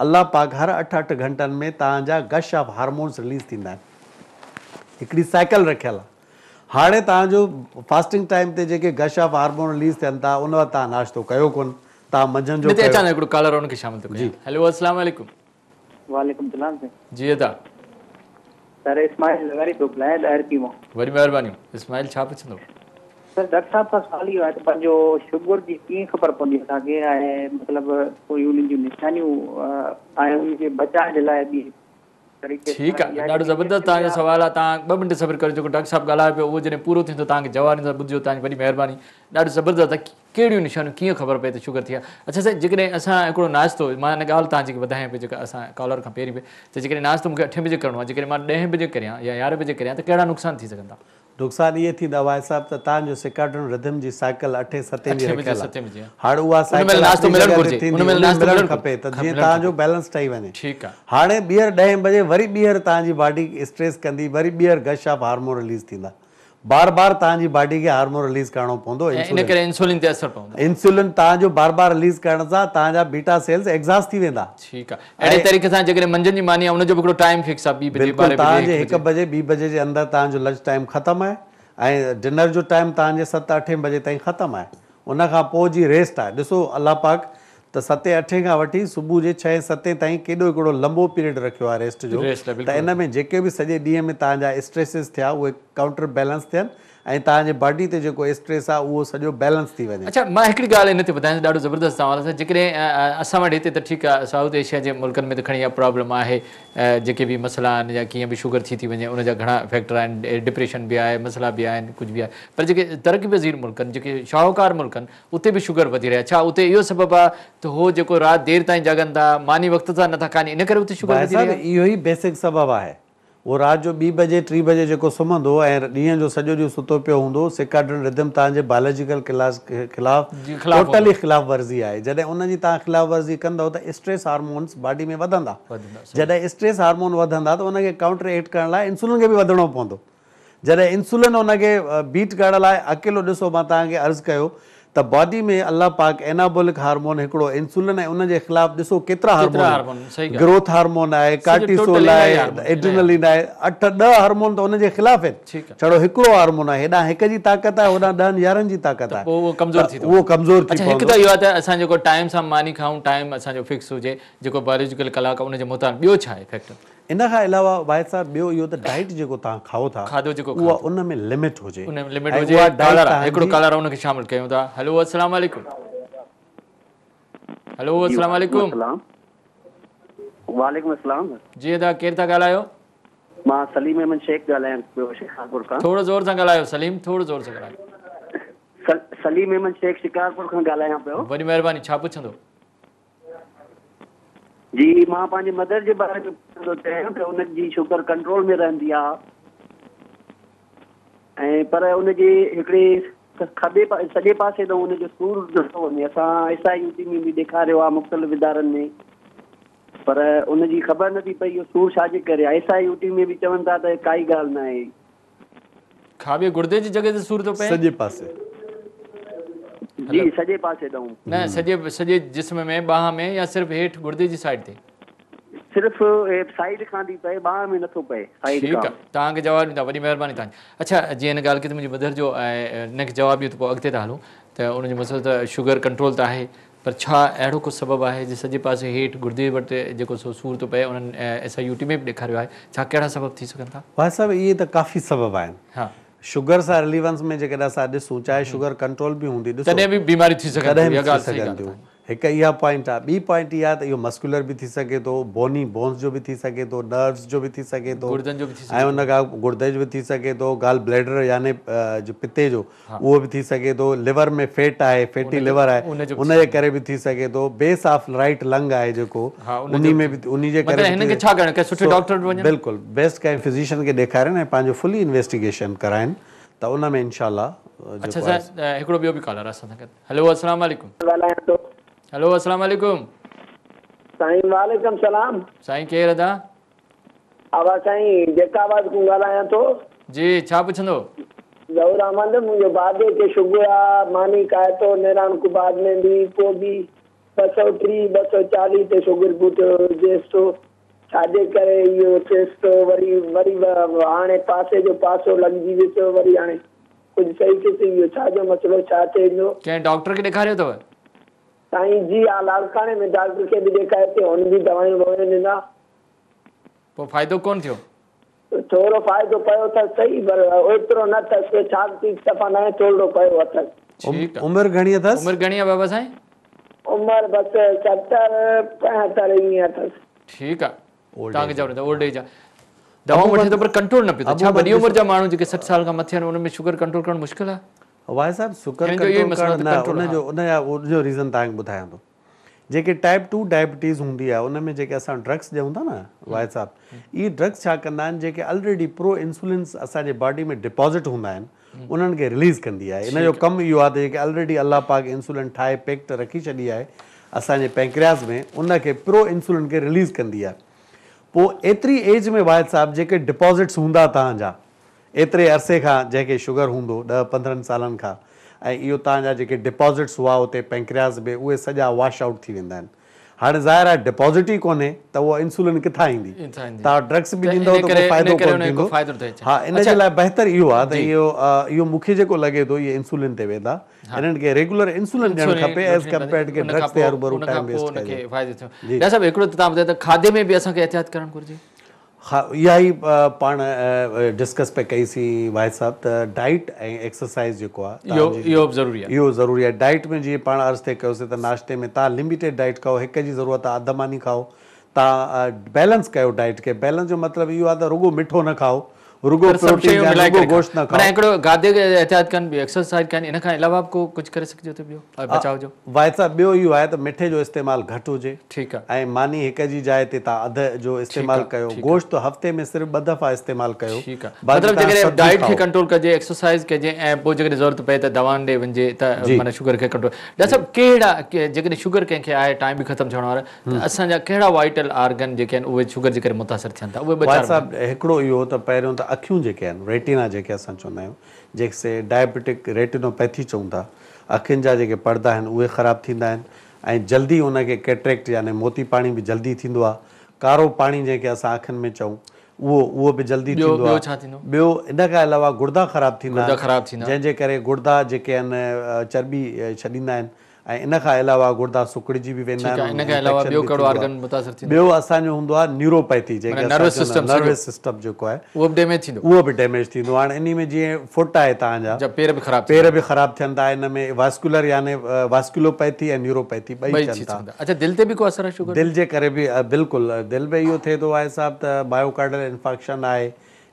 الله پاڪ هر اٺ اٺ گهنٽن ۾ توهان جا گش آف هارمونس رليز ٿيندا آهن هڪڙي سائيڪل رکيل آهي. هاڻي توهان جو فاسٽنگ ٽائيم تي جيڪي گش آف هارمون رليز ٿين ٿا ان وقت توهان ناشتو ڪيو ڪونه توهان منجهند جو هتي ڪيو. اچان هڪڙو ڪالر ان کي شامل ٿو ڪيان هيلو السلام عليڪم. وعليڪم السلام سائين. جي ادا. سر اسماعيل لغاري پيو ڳالهايان ڏاهرڪي مان. وڏي مهربانيون اسماعيل ڇا پڇندو. سر ڊاڪٽر صاحب کان سوال اهو آهي ته پنهنجو شگر جي ڪيئن خبر پوندي اسان کي ۽ مطلب ڪوئي انهن جون نشانيون ۽ ان جي بچاء جي لاء به ٺيڪ آ ڏاڍو زبردست توهان جو سوال آ توهان ٻه منٽ صبر ڪريو جيڪو ڊاڪٽر صاحب ڳالهائي پيو اهو جڏهن پورو ٿيندو توهان کي جواب ڏيندو ٻڌجو توهان جي وڏي مهرباني ڏاڍو زبردست ڪهڙيون نشانيون ڪيئن خبر پئي ته شگر ٿي آ اڇا سائين جيڪڏهن اسان هڪڙو ناشتو مان ان ڳالهه توهان جي وڌايان پيو جيڪا اسان ڪالر کان پهرين به ته جيڪڏهن ناشتو مونکي اٺين بجي ڪرڻو آ جيڪڏهن مان ڏهين بجي ڪريان يا يارهين بجي ڪريان ته ڪهڙا نقصان ٿي سگهن ٿا. نقصان اهي ٿيندا واحد صاحب ته توهان جو سرڪيڊين رڌم جي سائيڪل اٺين ستين جي رکيل آهي هاڻي اها سائيڪل اپني جڳهه تي ٿيندي ان ۾ ملڻ کپي ته جيئن توهان جو بيلنس ٺهي وڃي هاڻي ٻيهر ڏهين بجي وري ٻيهر توهان جي باڊي اسٽريس ڪندي وري ٻيهر گش آف هارمون رليز ٿيندا بار بار توهان جي باڊي کي هارمون رليز ڪرڻو پوندو ان ڪري انسولين تي اثر پوندو. انسولين توهان جو بار بار رليز ڪرڻ سان توهان جا بيٽا سيلز ايگزاسٽ ٿي ويندا. ٺيڪ آ اهڙي طريقي سان جيڪڏهن منجهند جي ماني آ ان جو به هڪڙو ٽائيم فڪس آ ٻي بجي بلڪل ٻارهين توهان بجي جي هڪ هڪ بجي. بجي ٻي بجي جي اندر توهان جو لنچ ٽائيم ختم آهي ۽ ڊنر جو ٽائيم توهان جي ست اٺين بجي تائين ختم آهي ان کان پوء جي ريسٽ آهي ڏسو الله پاڪ ته ستين اٺين کان وٺي صبح جي ڇهين ستين تائين ڪيڏو هڪڙو لنبو پيريڊ رکيو آهي ريسٽ جو ريسٽ آهي ته بلڪل ان ۾ جيڪي به سڄي ڏينهن ۾ توهان جا اسٽريسز ٿيا اهي ڪائونٽر بيلنس ٿين ۽ توهان جي باڊي تي جيڪو اسٽريس آهي اهو سڄو بيلنس ٿي وڃي. اڇا مان هڪڙي ڳالهه ان تي ٻڌايان ڏاڍو زبردست سوال آهي جيڪڏهن اسان وٽ هتي ته ٺيڪ آهي سائوٿ ايشيا جي ملڪن ۾ ته کڻي اها پرابلم آهي جيڪي به مسئلا آهن يا ڪيئن به شگر ٿي ٿي وڃي ان جا گهڻا فيڪٽر آهن ڊپريشن به آهي مسئلا به آهن ڪجهه به آهي پر جيڪي ترقي پذير ملڪ آهن جيڪي شاهوڪار ملڪ آهن اتي به شگر وڌي رهي آهي ڇا اتي اهو سبب آهي ته هو جيڪو رات دير تائين جاڳن ٿا ماني وقت سان نٿا کائن ان ڪري اتي شگر ڀائي وڌي صاحب رهي آهي. اهو ئي بيسڪ سبب آهي اهو رات جو ٻي بجي ٽي بجي جيڪو سمهندو ۽ ڏينهن جو سڄو ڏينهن ستو پيو هوندو، سرڪيڊين رڌم توهان جي بائلاجيڪل ڪلاڪ خلاف ٽوٽلي خلاف ورزي آهي. جڏهن ان جي توهان خلاف ورزي ڪندؤ ته اسٽريس هارمونس باڊي ۾ وڌندا. جڏهن اسٽريس هارمون وڌندا ته ان کي ڪائونٽر ايڪٽ ڪرڻ لاء انسولين کي به وڌڻو پوندو. جڏهن انسولين ان کي بيٽ ڪرڻ لاء اڪيلو ڏسو مان توهان کي عرض ڪيو ته باڊي ۾ الله پاڪ اينابولڪ هارمون هڪڙو انسولين ۽ ان جي خلاف ڏسو ڪيترا هارمون آهن گروٿ هارمون آهي ڪارٽيسول آهي ايڊرينلين آهي اٺ ڏهه هارمون ته ان جي خلاف آهن ڇڙو هڪڙو هارمون آهي هيڏانهن هڪ جي طاقت آهي هوڏانهن ڏهن يارهن جي طاقت آهي اهو ڪمزور ٿي اهو ڪمزور ٿي پوندو. هڪ ته اهو آهي ته اسان جيڪو ٽائيم سان ماني کائون ٽائيم اسان جو فڪس هجي جيڪو بائيولوجيڪل ڪلاڪ آهي ان جي مطابق ٻيو ڇا آهي فيڪٽر. ان کان علاوه واحد صاحب ٻيو اهو ته ڊائيٽ جيڪو توهان کائو ٿا کاڌو جيڪو اها کائو ٿا ان ۾ لمٽ هجي ان ۾ لمٽ ۽ هجي اها ڊائيٽ ڪالر آهي توهان هڪڙو جي ڪالر ان کي شامل ڪيون ٿا هلو السلام عليڪم هلو جي السلام وعليڪم عليڪم السلام وعليڪم السلام جي ادا ڪير ٿا ڳالهايو مان سليم احمد شيخ ڳالهايان پيو شڪارپور کان ٿورو زور سان ڳالهايو سليم ٿورو زور سان ڳالهايو سليم احمد شيخ شڪارپور کان ڳالهايان پيو وڏي مهرباني ڇا پڇندو جي مان پنهنجي مدر جي باري ۾ پڇڻ ٿو چاهيان ته ان جي شگر ڪنٽرول ۾ رهندي آ ۽ پر ان جي هڪڙي کاٻي سڄي پاسي ڏانهن ان جو سور ٿو وڃي اسان ايس I U ٽي ۾ به ڏيکاريو آ مختلف ادارن ۾ پر ان جي خبر نٿي پئي اهو سور ڇا جي ڪري آ ايس I U ٽي ۾ به چون ٿا ته ڪائي ڳالهه نه آهي. کاٻي گڙدي جي جڳهه تي سور ٿو پئي؟ سڄي پاسي. جي سڄي پاسي ڏانهن. نه سڄي سڄي جسم ۾ ٻانهن ۾ يا صرف هيٺ گڙدي جي سائيڊ تي؟ صرف سائيڊ کان ٿي پئي ٻانهن ۾ نٿو پئي سائيڊ ٺيڪ کان. آ توهان کي جواب ڏيندا وڏي مهرباني توهان جي. اڇا جيئن هن ڳالهه ڪئي ته منهنجي مدر جو ۽ هن کي جواب ڏيون ته پوء اڳتي ٿا هلون ته ان جو مسئلو ته شگر ڪنٽرول ته آهي پر ڇا اهڙو ڪو سبب آهي جو سڄي پاسي هيٺ گڙدي وٽ جيڪو سو سور ٿو پئي انهن ايس I U ٽي ۾ به ڏيکاريو آهي ڇا ڪهڙا سبب ٿي سگهن ٿا؟ واحد صاحب اهي ته ڪافي سبب آهن. شگر سان رليونس ۾ جيڪڏهن اسان ڏسون چاهي شگر ڪنٽرول به هوندي ڏسو تڏهن به بيماريون ٿي سگهن تڏهن ٿيون به اها ٿي ڳالهه صحيح سگهن ڳالهه ٿيون. آهي. هڪ اها پوائنٽ آهي. ٻي پوائنٽ اها آهي ته اهو مسڪيولر به ٿي سگهي ٿو، بوني بونز جو به ٿي سگهي ٿو، نروز جو به ٿي سگهي ٿو گڙدن جو به ٿي سگهي ۽ ان کان گڙدي جو به ٿي سگهي ٿو، گال بليڊر يعني جو پتي جو اهو به ٿي سگهي ٿو، ليور ۾ فيٽ آهي، فيٽي ليور آهي ان جي ڪري به ٿي سگهي ٿو، بيس آف رائيٽ لنگ آهي جيڪو انهي ۾ به انهي جي ڪري مطلب هنن کي ڇا ڪرڻ ڪنهن سٺي ڊاڪٽر وٽ وڃن؟ بلڪل بيسٽ ڪنهن فزيشن کي ڏيکارين ۽ پنهنجو فلي انويسٽيگيشن ڪرائين ته ان ۾ انشاء الله اڇا سائين هڪڙو ٻيو به ڪالر اسان سان گڏ هلو السلام عليڪم. ڳالهايان ٿو. هلو السلام عليڪم. سائين وعليڪم سلام. سائين ڪير ادا؟ آوا سائين جيڪب آباد کون ڳالهايان ٿو. جي ڇا پڇندو؟ ظهور احمد منهنجو بابي کي شگر آ ماني کائي ٿو نيران کون بعد ۾ به پوء به 230 240 تي شگر بوٽ هجيس ٿو ڇاجي ڪري اهو ٿيس ٿو وري وري هاڻي پاسي جو پاسو لڳجي ويس وري هاڻي ڪجهه صحيح ٿيس اهو ڇا جو مسئلو ڇا ٿئي جو. ڪنهن ڊاڪٽر کي ڏيکاريو اٿو؟ سائين جي ها لاڙڪاڻي ۾ ڊاڪٽر کي به ڏيکاريوسين هن به دوائيون ٻوائيون ڏنا. پوء فائدو ڪونه ٿيو؟ ٿورو فائدو پيو اٿس صحيح پر ايترو نه اٿس ڇا ٺيڪ صفا ناهي ٿورڙو پيو اٿس. ٺيڪ آ. عمر گهڻي اٿس؟ عمر گهڻي آ بابا سائين؟ عمر بس 70 75 ائين اٿس. ٺيڪ آ. توهان کي چوڻو ته اولڊ ايج آ دوائون وٺي ٿو پر ڪنٽرول نه پيو ٿئي ڇا وڏي عمر جا ماڻهو جيڪي 60 سال کان مٿي آهن انهن ۾ شگر ڪنٽرول ڪرڻ مشڪل آ؟ واحد صاحب شگر ڪنٽرول ڪرڻ نه ان جو ان جا ان جو ريزن توهان کي ٻڌايان ٿو جيڪي ٽائپ 2 ڊائبٽيز هوندي آهي ان ۾ جيڪي اسان ڊرگس ڏيون ٿا نه واحد صاحب اهي ڊرگس ڇا ڪندا آهن جيڪي الريڊي پرو انسولنس اسان جي باڊي ۾ ڊپازٽ هوندا آهن انهن کي رليز ڪندي آهي ان جو ڪم اهو آهي ته جيڪي الريڊي الله پاڪ انسولن ٺاهي پيڪڊ رکي ڇڏي آهي اسان جي پينڪرياس ۾ ان کي پرو انسولن کي رليز ڪندي آهي پوء ايتري ايج ۾ واحد صاحب جيڪي ڊپازٽس هوندا توهان جا ايتري عرصي کان جنهن کي شگر هوندو ڏهه پندرهن سالن کان ۽ اهو توهان جا جيڪي ڊپازٽس هئا اتي پينڪرياس ۾ اهي سڄا واش آئوٽ ٿي ويندا آهن هاڻي ظاهر آهي ڊپازٽ ئي ڪونهي ته اها انسولن ڪٿان ايندي توهان ڊرگس به ڏيندؤ ته ڪو فائدو ڪونه ٿيندو ها ان جي لاء بهتر اهو آهي ته اهو اهو مون کي جيڪو لڳي ٿو اهي انسولن تي ويندا هنن کي ريگيولر انسولن ڏيڻ کپي ايز ڪمپيئرڊ ڪي ڊرگس تي هروڀرو ٽائيم ويسٽ ڪجي. جي ڊاڪٽر صاحب هڪڙو ته توهان ٻڌايو ته کاڌي ۾ به اسان کي احتياط ڪرڻ گهرجي. ها اها ئي پاڻ ڊسڪس پئي ڪئي سين واحد صاحب ته ڊائيٽ ۽ ايڪسرسائيز جيڪو آهي اهو اهو به ضروري آهي. اهو ضروري آهي ڊائيٽ ۾ جيئن پاڻ عرض ٿي ڪيوسين ته ناشتي ۾ توهان لميٽيڊ ڊائيٽ کائو هڪ جي ضرورت آهي اڌ ماني کائو توهان بيلنس ڪيو ڊائيٽ کي بيلنس جو مطلب اهو آهي ته رڳو مٺو نه کائو رڳو پر سڀ پروٽين شيون يا ملائي رڳو ڪري کائو. گوشت نه معنيٰ کائو. هڪڙو کاڌي کي احتياط ڪن ٻيو ايڪسرسائيز ڪن ان کان علاوه به ڪو ڪجهه ڪري سگهجي ٿو ٻيو بچاء جو. واحد صاحب ٻيو اهو آهي ته مٺي جو استعمال گهٽ هجي ٺيڪ آ. ۽ ماني هڪ جي جاء تي توهان اڌ جو ٺيڪ استعمال آ ڪيو ٺيڪ آ. گوشت هفتي ۾ صرف ٻه دفعا استعمال ڪيو ٺيڪ آ باقي مطلب توهان جيڪڏهن سبزي ڊائيٽ کي کائو. ڪنٽرول ڪجي ايڪسرسائيز ڪجي ۽ پوء جيڪڏهن ضرورت پئي ته دوائن ڏي وڃجي ته جي. معنيٰ شگر کي ڪنٽرول ڊاڪٽر صاحب ڪهڙا جيڪڏهن شگر ڪنهن کي آهي ٽائيم به ختم ٿيڻ وارو آهي ته اسان جا ڪهڙا وائيٽل آرگن جيڪي آهن اهي شگر جي ڪري متاثر ٿين ٿا اهي ٻه واحد چار صاحب هڪڙو اهو ته پهريون ته اکيون جيڪي آهن ريٽينا جيڪي اسان چوندا آهيون جنهن کي ڊائبيٽڪ ريٽينوپيٿي چئون ٿا اکين جا جيڪي پردا آهن اهي خراب ٿيندا آهن ۽ جلدي ان کي ڪيٽريڪٽ يعني موتي پاڻي به جلدي ٿيندو آهي ڪارو پاڻي جنهن کي اسان اکين ۾ چئون اهو اهو به جلدي ٻيو ٿيندو ٻيو آهي ڇا ٿيندو؟ ٻيو ان کان علاوه گڙدا خراب ٿيندا گڙدا آهن خراب ٿيندا. جنهن جي ڪري گڙدا جيڪي آهن چرٻي ڇڏيندا آهن ۽ ان کان علاوه گڙدا سڪڙجي به ويندا ٺيڪ آهن آهي ان ان ۾ کان علاوه انفيڪشن ٻيو به ڪهڙو ٿيندو آرگن آهي متاثر ٿيندو؟ ٻيو اسان جو هوندو آهي نيوروپيٿي جنهن معنيٰ کي اسان نروس چوندا سسٽم آهيون سڄو نروس سسٽم جيڪو آهي اهو به ڊيميج ٿيندو اهو به ڊيميج ٿيندو هاڻي انهي ۾ جيئن فوٽ آهي توهان جا جا پير به خراب پير ٿيندا به خراب ٿين ٿا ان ۾ واسڪيولر يعني واسڪيولوپيٿي ۽ نيوروپيٿي ٻئي ٻئي ٿين ٿي ٿا سگهن ٿا اڇا دل تي به ڪو اثر آهي شگر جو؟ دل جي ڪري به بلڪل دل ۾ اهو ٿئي ٿو واحد صاحب ته مايوڪارڊل انفارڪشن آهي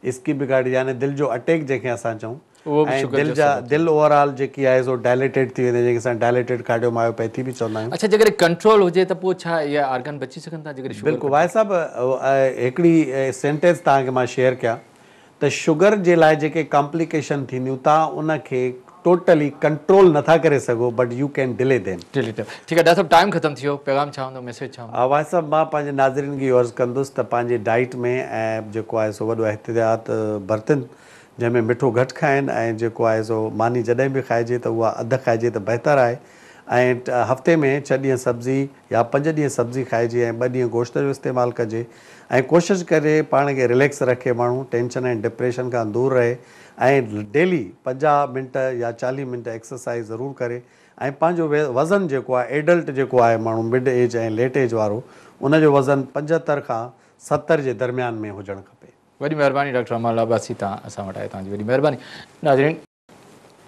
اسڪيمڪ هارٽ يعني دل جو اٽيڪ جنهن کي اسان چئون اهو به ۽ شگر دل جو جا سبب دل اوور آل جيڪي آهي سو ڊائليٽيڊ ٿي ويندي آهي جنهن کي اسان ڊائليٽيڊ ڪارڊيو مايوپيٿي به چوندا آهيون. اڇا جيڪڏهن ڪنٽرول هجي ته پوء ڇا اهي آرگن بچي سگهن ٿا جيڪڏهن شگر بلڪل واحد صاحب هڪڙي سينٽينس توهان کي مان شيئر ڪيان ته شگر جي لاء جيڪي ڪامپليڪيشن ٿينديون توهان ان کي ٽوٽلي ڪنٽرول نٿا ڪري سگهو but you can delay them. Delay them ٺيڪ آهي ڊاڪٽر صاحب ٽائيم ختم ٿي ويو پيغام ڇا هوندو ميسيج ڇا هوندو. واحد صاحب مان پنهنجي ناظرين کي اهو عرض ڪندس ته پنهنجي ڊائيٽ ۾ جيڪو آهي سو وڏو احتياط برتن جنهن ۾ مٺو گهٽ کائن ۽ جيڪو آهي سو ماني جڏهن به کائجي ته اها اڌ کائجي ته بهتر آهي ۽ هفتي ۾ ڇهه ڏينهن سبزي يا پنج ڏينهن سبزي کائجي ۽ ٻه ڏينهن گوشت جو استعمال ڪجي ۽ ڪوشش ڪري پاڻ کي رليڪس رکي ماڻهو ٽينشن ۽ ڊپريشن کان دور رهي ۽ ڊيلي 50 منٽ يا 40 منٽ ايڪسرسائيز ضرور ڪري ۽ پنهنجو وزن جيڪو آهي ايڊلٽ جيڪو آهي ماڻهو مڊ ايج ۽ ليٽ ايج وارو ان جو وزن 75 کان 70 جي درميان ۾ هجڻ کپي. وڏي مهرباني ڊاڪٽر امان الله عباسي توهان اسان وٽ آيا توهان جي وڏي مهرباني ناظرين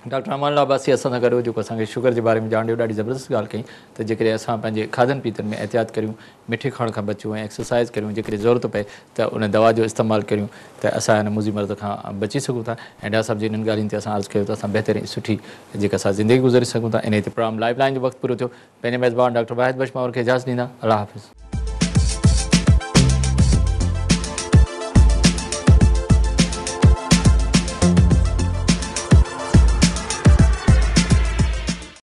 ڊاڪٽر امان الله عباسي اسان سان گڏ هو جيڪو اسان کي شگر جي باري ۾ ڄاڻ ڏيو ڏاڍي زبردست ڳالهه ڪئي ته جيڪڏهن اسان پنهنجي کاڌن پيتن ۾ احتياط ڪريون مٺي کائڻ کان بچون ۽ ايڪسرسائز ڪريون جيڪڏهن ضرورت پئي ته ان دوا جو استعمال ڪريون ته اسان هن موذي مرض کان بچي سگهون ٿا ۽ ڊاڪٽر صاحب جي انهن ڳالهين تي اسان عرض ڪيو ته اسان بهتر ۽ سٺي جيڪا سا زندگي گذاري سگهون ٿا انهي تي پروگرام لائيف لائين جو وقت پورو ٿيو پنهنجي ميزبان ڊاڪٽر واحد بخش پنهور کي اجازت ڏيندا الله حافظ.